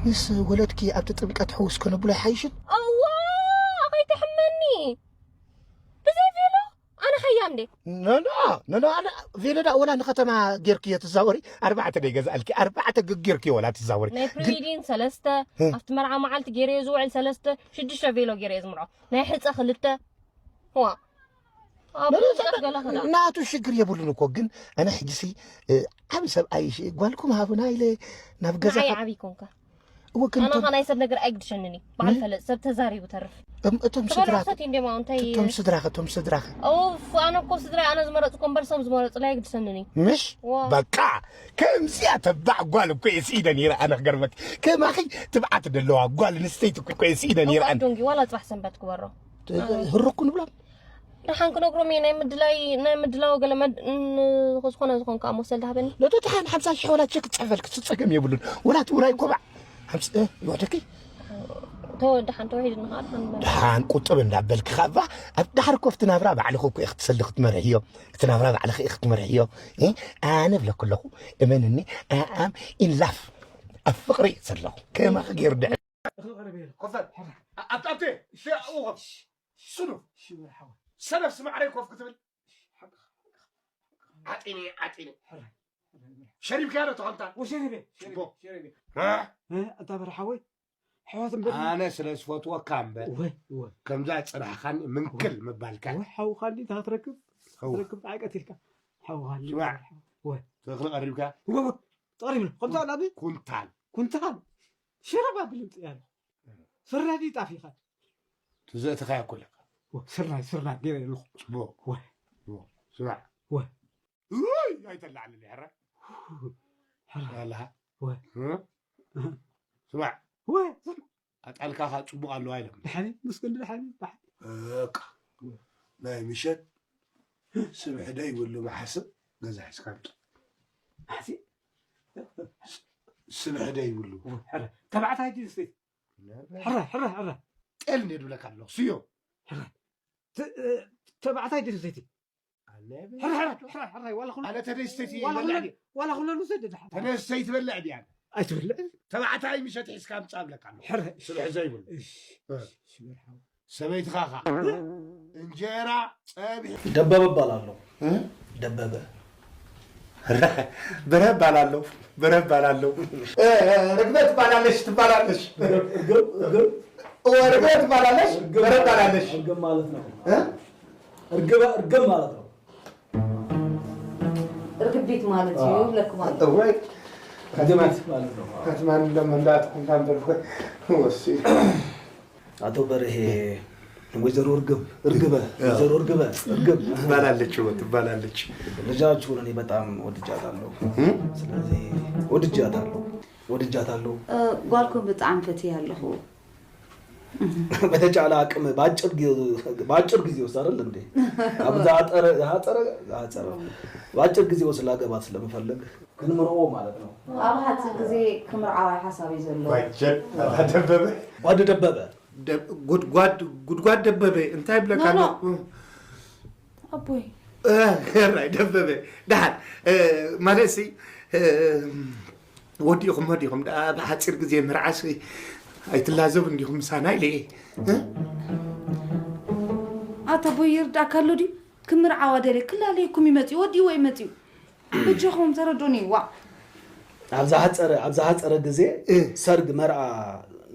ምስ ወለድኪ ኣብቲ ጥምቀት ሕውስ ከነብሎ ኣይሓይሽን? እዋ፣ ከይትሕመኒ። ብዘይ ቬሎ? ኣነ ሓያም ድየ? ኖ፣ ኖ፣ ኖ፣ ኖ፣ ኣነ ቬሎ ደኣ ወላ ንኸተማ ጌርክዮ ትዛወሪ? ኣርባዕተ ደይ ገዝኣልኪ፣ ኣርባዕተ ግ-፣ ጌርክዮ ወላ ትዛወሪ? ናይ ግን ፕሪዊዲን ሰለስተ፣ እ። ኣብቲ መርዓ መዓልቲ ጌረዮ ዝውዕል ሰለስተ፣ ሽዱሽተ ቬሎ ጌረዮ ዝምርዖ። ናይ ሕጸ ክልተ። ዋ። ኣብ ኖ፣ ኖ፣ ጭንቀት ገለ ክዳ። ናቱ ሽግር የብሉን እኮ፣ ግን ኣነ ሕጂሲ፣ እ፣ ዓቢ ሰብኣይ፣ ሽ-፣ ጓልኩም ሃቡና ኢለ ናብ ገዛ ንዓይ ካብ ዓቢ ኮንካ። እወ፣ ግን ኣነ እቶም ኸ ናይ ሰብ ነገር ኣይግድሸንን እዩ። በዓል እ? ፈለጥ ሰብ ተዛሪቡ ተርፍ። እም-፣ እቶም ክበልዑ ስድራኸ? ክሰትዩ እንዲዮም፣ ኣዎ፣ እንታይ እቶም ስድራኸ? እቶም ስድራኸ? ኡፍ፣ ኣነ እኮ ስድራይ ኣነ ዝመረጽኩ እምበር ሰብ ዝመረጹለይ ኣይግድሰንን እዩ። ምሽ? ዋ። በቃ፣ ከምዚኣ ተባዕ ጓል እኮ እየ ስኢነ ነይረ ኣነ ክገርመኪ። ከማኺ ትብዓት ደለዋ ጓል ኣንስተይቲ እኮ እየ ስኢነ ነይረ እዋእ ኣነ። ዶንጊ፣ ዋላ ጽባሕ ሰንበት ክበሮ። እ፣ ህርኩ ንብሎም። ደሓን ክነግሮም እየ፣ ናይ ምድላይ፣ ናይ ምድላው ገለ መድ-፣ ን-፣ ዝኾነ ዝኾንካ መሰል ዳሃበኒ። ኖ፣ ዶ ደሓን ሓምሳ ሽሕ ወላ ቸክ ክጽሕፈልኪ፣ እሱ ጸገም የብሉን። ወላ እቲ ውራይ ኮባዕ ሓምስ-፣ እ፣ ይወደኪ። ተወ-፣ ደሓን ተዋሂድኒ ኸዓ ደሓን በል። ደሓን ቁጥብ እንዳበልኪ ኸዓ፣ ኣብ ዳሕር እኮ ኣብቲ ናብራ ባዕልኺ እኮ ኢኺ ትሰሊ ክትመርሕዮ። እቲ ናብራ ባዕልኺ ኢኺ ክትመርሕዮ። እ፣ ኣነ እብለኪ ኣለኹ፣ እመንኒ፣ I am in love። ኣብ ፍቕሪ እየ ዘለኹ። ከማኺ ገይሩ ድሕር እኽሊ ቀረበ ኢለ። ኮፈል። ሕራ። ኣ-፣ ኣብቲ፣ ኣብቲ፣ እሺ፣ ኣብኡ ኮፍ። ስኑፍ። እሺ፣ በል ሓወይ። ሰነፍ ስማዕረይ ኮፍ ክትብል። እሺ፣ ሓቅኻ፣ ሓቅኻ፣ ሓቅኻ። ዓጢነ፣ ዓጢነ። ሕራ። ሸሪብካዮ ዶ ተኸልታ? ወሸሪበ፣ ሸሪበ፣ ጽቡቕ። ሸሪበ። እ? እ፣ ኣንታ በል ሓወይ። ኣሕዋት እምበር። ኣነ ስለ ዝፈትወካ እምበር። እወ፣ እወ። ከምዛ ጽናሕኻኒ ምንክል እወ። ምባልካ። እወ፣ ሓውኻኒ እንተ ክትረክብ፣ እወ። ክትረክብ ጣዕቀት ኢልካ። ሓውኻኒ ስማዕ። እወ። ተኽሊ ቀሪብካ? እወ፣ እወ። ተቐሪብና። ከምዛ ናቢ? ኩንታል። ኩንታል። ሽረባ ብልምጽ ያለ። ፍረ ድዩ ጣፍ ኢኻ? ትዘእትኻዮ እኮ ኣለካ። ወ-፣ ስርናይ፣ ስርናይ ገይረ ኣለኹ። ጽቡቕ። ወ-፣ ጽቡቕ። ስማዕ። ወ-፣ ውይ፣ ኣይተላዕልኒ፣ ሕራይ። ሕራይ። ኣላሃ። ወ-፣ እ? ስማዕ። ወ-፣ ኣጣልካ ኸዓ ጽቡቕ ኣለዋ ኢሎም። ደሓን፣ ምስ ክንዲ ደሓን፣ ደሓን። በቃ። ናይ ምሸት ስብሒ ዶ ይብሉ መሓስብ ገዛ ሒዝካ ምጻእ። ኣዚ ስብሒ ዶ ይብሉ? ሕረ፣ ተባዕታይ ድዩ ሴት? ነበር። ሕረ፣ ሕረ፣ ሕረ። ጤል እንዴ ድብለካ ኣለኹ፣ ስዮ። ሕረ። ተ-፣ እ፣ ተባዕታይ ድዩ ሴት? ኣነ ሕረ፣ ሕረ፣ ሕረ፣ ሕረ፣ ዋላ ኩሉ-፣ ኣነ ተደስተይቲ ዋላ ይበልዕ ኩሉ-፣ ድየ? ዋላ ኩሉ ሰደድ ሓ-፣ ተደስተይቲ ትበልዕ ድያ? ኣይትበልዕ። ተባዕታይ ምሸት ሒዝካ ምጻእ ብለካ ኣለኹ። ሕረ። ስብሒ ዘይብሉ። እሺ፣ እ። እሺ፣ መርሓባ። ሰበይትኻ ኸኣ እንጀራ ጸብሒ። ደበበ እባላለሁ። እ? ደበበ። በረ እባላለሁ። በረ እባላለሁ። እ፣ ርግበ ትባላለሽ፣ ትባላለሽ። እርግብ፣ እርግብ። እወ፣ ርግበ ትባላለሽ፣ እርግብ በረ እባላለሽ። እርግብ ማለት ነው። እ? እርግብ፣ እርግብ ማለት ነው። ርግቢት ማለት እዩ፣ አዎ። ይብለኩም ኣሎ። እወ። እርግቢት ማለት ነው። ከትማን እንደም እንዳትኩም ታንበር ወሲ። አቶ በርሄ፣ ወይዘሮ እርግብ፣ እርግበ፣ እ። ወይዘሮ እርግበ፣ እርግብ። ትባላለች፣ እወ፣ ትባላለች። ልጃችሁን እኔ በጣም ወድጃታለሁ። እ? ስለዚህ ወድጃታለሁ፣ ወድጃታለሁ። እ፣ ጓልኩም ብጣዕሚ ፈትየ ኣለኹ። በተቻለ አቅም በአጭር ጊ-፣ በአጭር ጊዜ ውስጥ አይደል እንዴ? አብዛ አጠረ፣ አጠረ፣ አጠረ። በአጭር ጊዜ ውስጥ ላገባት ስለምፈልግ ክንምርዖ ማለት ነው። ኣብ ሓፂር ግዜ ክምርዓዋ ሓሳብ እዩ ዘለዎ። ባጀት ኣታ ደበበ። ጓድ ደበበ። ደ-፣ ጉድጓድ፣ ጉድጓድ ደበበ እንታይ ይብለካ ኖ፣ ኖ። ኣሎ? ኣቦይ። እ፣ ራይ ደበበ። ደሓን፣ እ፣ ማለትሲ፣ እ፣ ወዲእኹም፣ ወዲእኹም። ደኣ ብሓፂር ግዜ ምርዓስ ኣይትላዘቡ እንዲኹም ምሳና ኢለ እየ። እ? ኣታ ኣቦይ ይርዳእካ ኣሎ ድዩ? ክምርዓዋ ደልየ ክላለየኩም ይመፅኡ፣ ወዲእዎ ይመፅኡ። በጃኹም ተረዱኒ፣ ዋእ። ኣብ ዝሓፀረ፣ ኣብ ዝሓፀረ ግዜ እ። ሰርግ መርዓ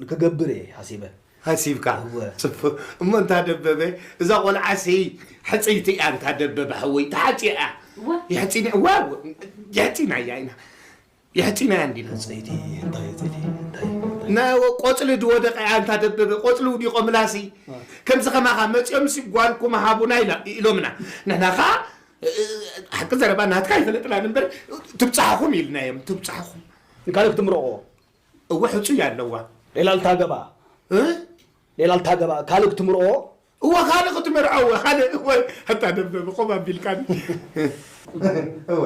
ንክገብር እየ ሓሲበ። ሓሲብካ? እወ። ፅቡቅ። እሞ እንታ ደበበ፣ እዛ ቆልዓሲ ሕፅይቲ እያ እንታ ደበበ ሓወይ፣ ተሓፂያ እያ። እወ። የሕፂና፣ እወ፣ እወ፣ የሕፂናያ ኢና። የሕፂናያ እንዲና። ሕፅይቲ፣ እንታይ ሕፅይቲ፣ እንታይ፣ እንታይ? ና-፣ ቆፅሊ ድወደቀ እያ እንታ ደበበ፣ ቆፅሊ ውዲቆ ምላሲ። አ። ከምዚ ከማኻ መፂኦምሲ ጓልኩም ሃቡና ኢላ-፣ ኢሎምና። ንሕና ኸዓ፣ እ-፣ እ-፣ ሓቂ ዘረባ ናትካ ኣይፈለጥናን እምበር፣ ትብፃሕኹም ኢልናዮም፣ ትብፃሕኹም። ካልእ ክትምርዖ? እወ፣ ሕፁይ ኣለዋ። ሌላ ልታገባ? እ? ሌላ ልታገባ፣ ካልእ ክትምርዖ? እወ፣ ካልእ ክትምርዖ፣ እወ፣ ካልእ፣ እወ፣ ኣታ ደበበ፣ ኮም ኣቢልካኒ። እወ።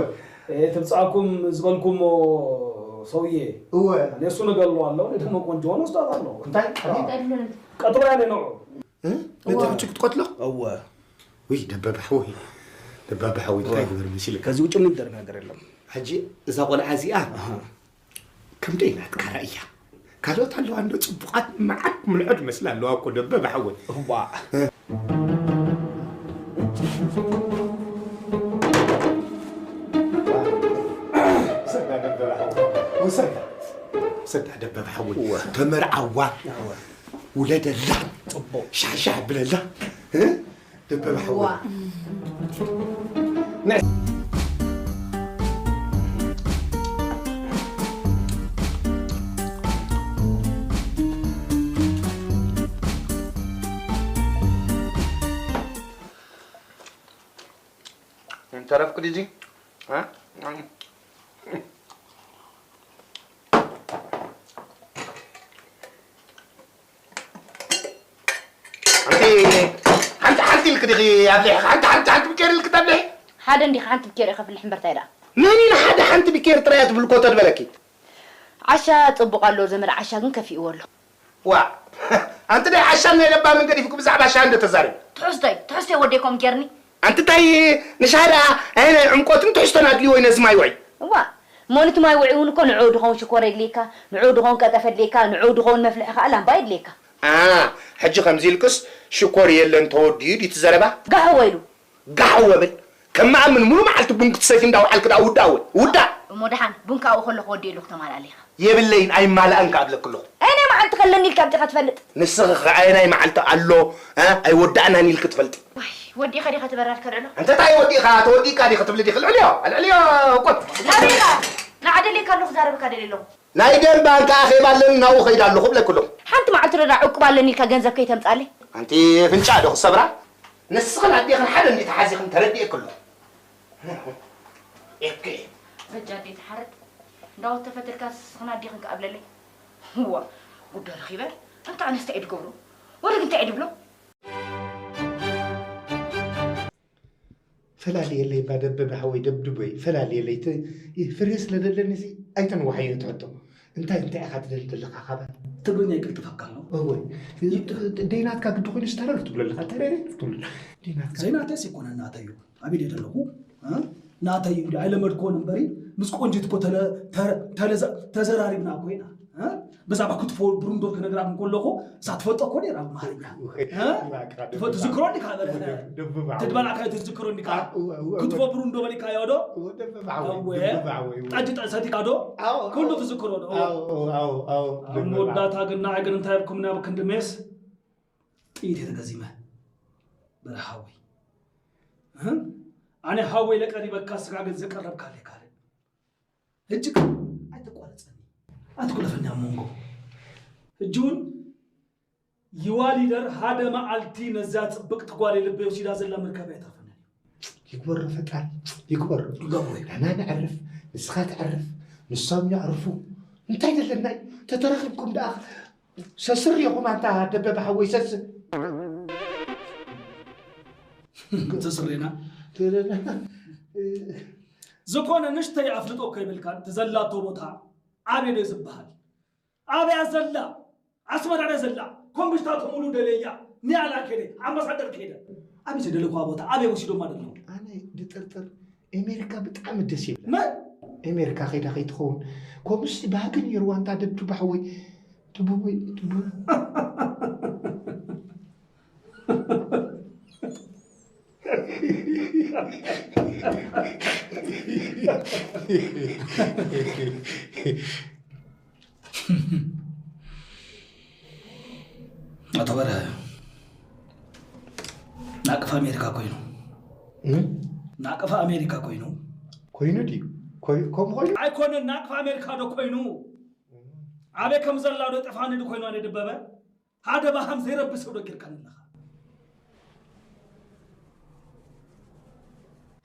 እ፣ ትብጻኩም ዝበልኩሞ ሰውዬ። እወ። እኔ እሱ ነገር እለዋለሁ፣ እኔ ደግሞ ቆንጆውን ወስዳታለሁ። እንታይ? አዎ። ቀጥሎ ያኔ ነው። እ? ነቲ እወ። ሕጂ ክትቀትሎ? እወ። ውይ፣ ደበበ ሓወይ፣ ደበበ ሓወይ፣ እንታይ እወ። ግበር መሲልካ? ከዚህ ውጭ የሚደረግ ነገር የለም። ሕጂ እዛ ቆልዓ እዚኣ ኣሃ። ከምደይ ናትካ ራእያ። ካልኦት ኣለዋ እንዶ ጽቡቓት መዓት ምልዖ ዝመስላ ኣለዋ እኮ ደበበ ሓወይ። እዋእ። ውሰዳ ደበበ ሓወይ። ውሰዳ። ውሰዳ ደበበ ሓወይ። እወ። ተመርዓዋ። እወ። ውለደላ። ጽቡቕ። ሻሻ ብለላ። እ? ደበበ ሓወይ። ዋ። ናይ እንተረፍኩ ዲጂ? እ? ኣንቲ ሓንቲ ሓንቲ ኢልክ ዲኺ ኣብሊሕኻ? ሓንቲ ሓንቲ ሓንቲ ብኬር ኢልክ ተብልሒ? ሓደ እንዲኻ ሓንቲ ብኬር ከፍልሕ እምበር ታይ ደኣ? መን ኢሉ ሓደ ሓንቲ ብኬር ጥራይ እያ ትብል እኮ ተድበለኪ? ዓሻ ጽቡቕ ኣሎ፣ ዘመድ ዓሻ ግን ከፊእዎ ኣሎ። ዋእ! ኣንቲ ናይ ዓሻን ናይ ለባምን ገዲፍኩ ብዛዕባ ሻሂ እንዶ ተዛረቢ። ትሕዝቶይ፣ ትሕዝቶይ ወደይ ከምኡ ጌርኒ። ኣንቲ ታይ ንሻሂ ደኣ ኣየናይ ዕምቆትን ትሕዝቶን ኣድልይዎ እዩ ነዚ ማይ ውዕይ? እዋእ! እሞ ነቲ ማይ ውዕይ እውን እኮ ንዕኡ ድኸውን ሽኮር የድልየካ፣ ንዕኡ ድኸውን ቀጠፍ የድልየካ፣ ንዕኡ ድኸውን መፍልሒ ከኣ ላምባ የድልየካ። ኣ፣ ሕጂ ከምዚ ኢልክስ ሽኮር የለን ተወዲኡ ድዩ እቲ ዘረባ? ጋሕ ወይሉ! ጋሕ ወብል! ከም መኣምን ሙሉ መዓልቲ ቡን ክትሰቲ እንዳወዓልክ ደኣ ውዳእ ወይ ውዳእ! እሞ ደሓን ቡን ካብኡ ከለኹ ወዲኡ ኢሉ ክተማልኣለይ ኢኻ። የብለይን ኣይማልኣን ከኣ እብለኪ ኣለኹ። ኣየናይ መዓልቲ ከለኒ ኢልካ ኣምጺኻ ትፈልጥ? ንስኺ ኸ ኣየናይ መዓልቲ ኣሎ፣ እ፣ ኣይወዳእናን ኢልኪ ትፈልጢ? ዋይ፣ ወዲእኻ ዲኻ ትበራር ከልዕሎ? እንተ ታይ ወዲእኻ፣ ተወዲእካ ዲኺ ትብሊ ዲኺ? ልዕልዮ፣ ኣልዕልዮ፣ ቆጥ። ኣበይ ኢኻ? ንዓ ደልየካ ኣለኹ፣ ክዛረበካ ደልየ ኣለኹ። ናይ ደም ባንክ ኣኼባ ኣለኒ፣ ናብኡ ኸይደ ኣለኹ እብለኪ ኣለኹ። ሓንቲ መዓልቲ ዶ ደኣ ዕቁብ ኣለኒ ኢልካ ገንዘብ ከይተምጽኣለይ? ኣንቲ ኣፍንጫ ዶ ክሰብራ? ንስኽን ኣዴኽን ሓደ እንዲ ተሓዚኽን ተረዲኤኪ ኣለኹ። ኤኬ። በጃ ኣደይ ትሓረድ። እንዳወተፈትልካ ንስኽን ኣዴኽን ክኣብለለይ። እዋ፣ ጉዳ ረኺበ። ኣንታ ኣነስ እንታይ እየ ድገብሮ? ወለግ እንታይ እየ ድብሎ? ፈላልየለይ እባ ደበበ ሓወይ ደብድበይ ፈላልየለይ። ተ-፣ ፍርሂ ስለ ዘለኒ እዚ ኣይተንዋሓዮ ትሕቶ። እንታይ እንታይ ኢኻ ትደሊ ዘለኻ ካባይ? ትግርኛ ይቅልጥፈካ ኣሎ። እወ። ደይናትካ ግዲ ኮይኑ ዝተረር ትብለልኻ ተረር ትብሉ። ደይናትካ ዘይናተስ ይኮነ ናተዩ። ኣቤት የደለኹ ናተዩ እንዲ ኣይለመድኮን እምበሪ ምስ ቆንጅት እኮ ተለ-፣ ተረ-፣ ተለዘ-፣ ተዘራሪብና እኮ ኢና። እ? ብዛዕባ ክትፎ ብሩንዶ ክነግራ እንከለኹ እሳ ትፈልጦ እኮ ነይራ ብኣምሓርኛ። እ? ትፈ-፣ ትዝክሮ እንዲካ በለ? ደብብ ዓወይ። ትድበላካ ትዝክሮ እንዲካ? አ፣ እወ፣ እወ፣ ክትፎ እወ። ብሩንዶ በሊካዮ ዶ? እወ፣ ደብብ ዓወይ፣ እወ። ደብብ ዓወይ፣ እወ። ጠጅ ጠ-፣ ሰቲካ ዶ? ኣዎ፣ ኩሉ ኣዎ። ትዝክሮ ዶ? እወ። ኣዎ፣ ኣዎ፣ ኣዎ፣ ኣዎ፣ ኣብ ደብብ መወዳእታ ዓወይ። ግን ንዓይ ግን እንታይ ኣብኩምኒ ኣብ ክንዲ ሜስ ጥይት እየ ተገዚመ። በረ ሓወይ። እ? ኣነ ሓወይ ለቀሪበካ ስጋ ግን ዘቀረብካለይ ካልእ። ሕጂ ግን ኣይትቋረጸኒ፣ ኣይትኩለፈኒ ኣብ መንጎ። ሕጂ እውን ይዋ ሊደር ሓደ መዓልቲ ነዛ ጽብቕቲ ጓል ልበይ ወሲዳ ዘላ ምርካብ ኣይተርፈንን እዩ። ይግበሮ ፈጣሪ፣ ይግበሮ። ይገብሮ እዩ። ንሕና ነዕርፍ፣ ንስኻ ተዕርፍ፣ ንሶም የዕርፉ። እንታይ ዘለና እዩ? ተተራኺብኩም ደኣ ሰስር ኢኹም ኣንታ ደበበ ሓወይ ሰስር። ተስሬና። ዝኾነ ንእሽተይ ኣፍልጦ እኮ ይብልካን፣ እቲ ዘላቶ ቦታ ኣበይ ዶ ዝበሃል? ኣበያ ዘላ? ኣስመራ ዶ ዘላ? ኮምብሽታቶ ሙሉ ደለያ፣ ኒያላ ከደ፣ ኣምባሳደር ከደ። ኣበይ ዝደለኳ ቦታ ኣበይ ወሲዶማ ደለዉ? ኣነ ድጥርጥር ኤሜሪካ ብጣዕሚ ደስ ይብላ። መን? ኤሜሪካ ከይዳ ከይትኸውን። ከምኡስ ባህጊ ነይርዋ እንታ ደብድቡ ሓወይ። ድቡብ ወይ ድቡብ። ኣቶ በርሀ፣ ናቅፋ ኣሜሪካ ኮይኑ። እም? ናቅፋ ኣሜሪካ ኮይኑ። ኮይኑ ድዩ? ኮይ-፣ ከምኡ ኮይኑ? ኣይኮነን፣ ናቅፋ ኣሜሪካ ዶ ኮይኑ? ኣበይ ከም ዘላ ዶ ጠፋኒ ዶ ኮይኑ ኣነ ደበበ? ሓደ ባሃም ዘይረቢ ሰብ ዶ ጌርካኒ ኣለኻ?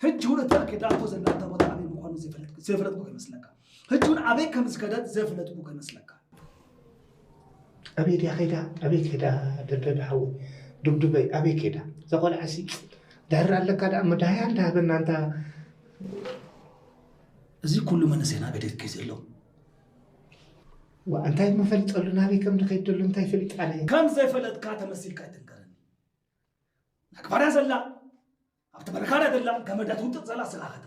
ሕጂ እውን እታ ከዳቶ ዘላ እታ ቦታ ኣበይ ምዃኑ ዘይፈለጥኩ፣ ዘይፈለጥኩ ከይመስለካ። ሕጂ እውን ኣበይ ከም ዝከደት ዘይፈለጥኩ ከይመስለካ። ኣበይ ድያ ከይዳ? ኣበይ ከይዳ? ደበበ ሓወይ፣ ዱብዱበይ፣ ኣበይ ከይዳ? እዛ ቆልዓሲ ድሕር ኣለካ ደኣ መዳህያ እንዳሃበና እንታ። እዚ ኩሉ መንእሰይ ናበይ ደኪ ዘሎ? ዋ፣ እንታይ መፈልጠሉ? ናበይ ከም ድኸይድ ደሎ እንታይ ፈሊጣ ኣነ? ከም ዘይፈለጥካ ተመሲልካ ኣይትንገረኒ። ናቅፋ ድያ ዘላ፣ ኣብቲ በረኻ ድያ ዘላ፣ ገመዳ ትውጥጥ ዘላ ስኻ ኸታ።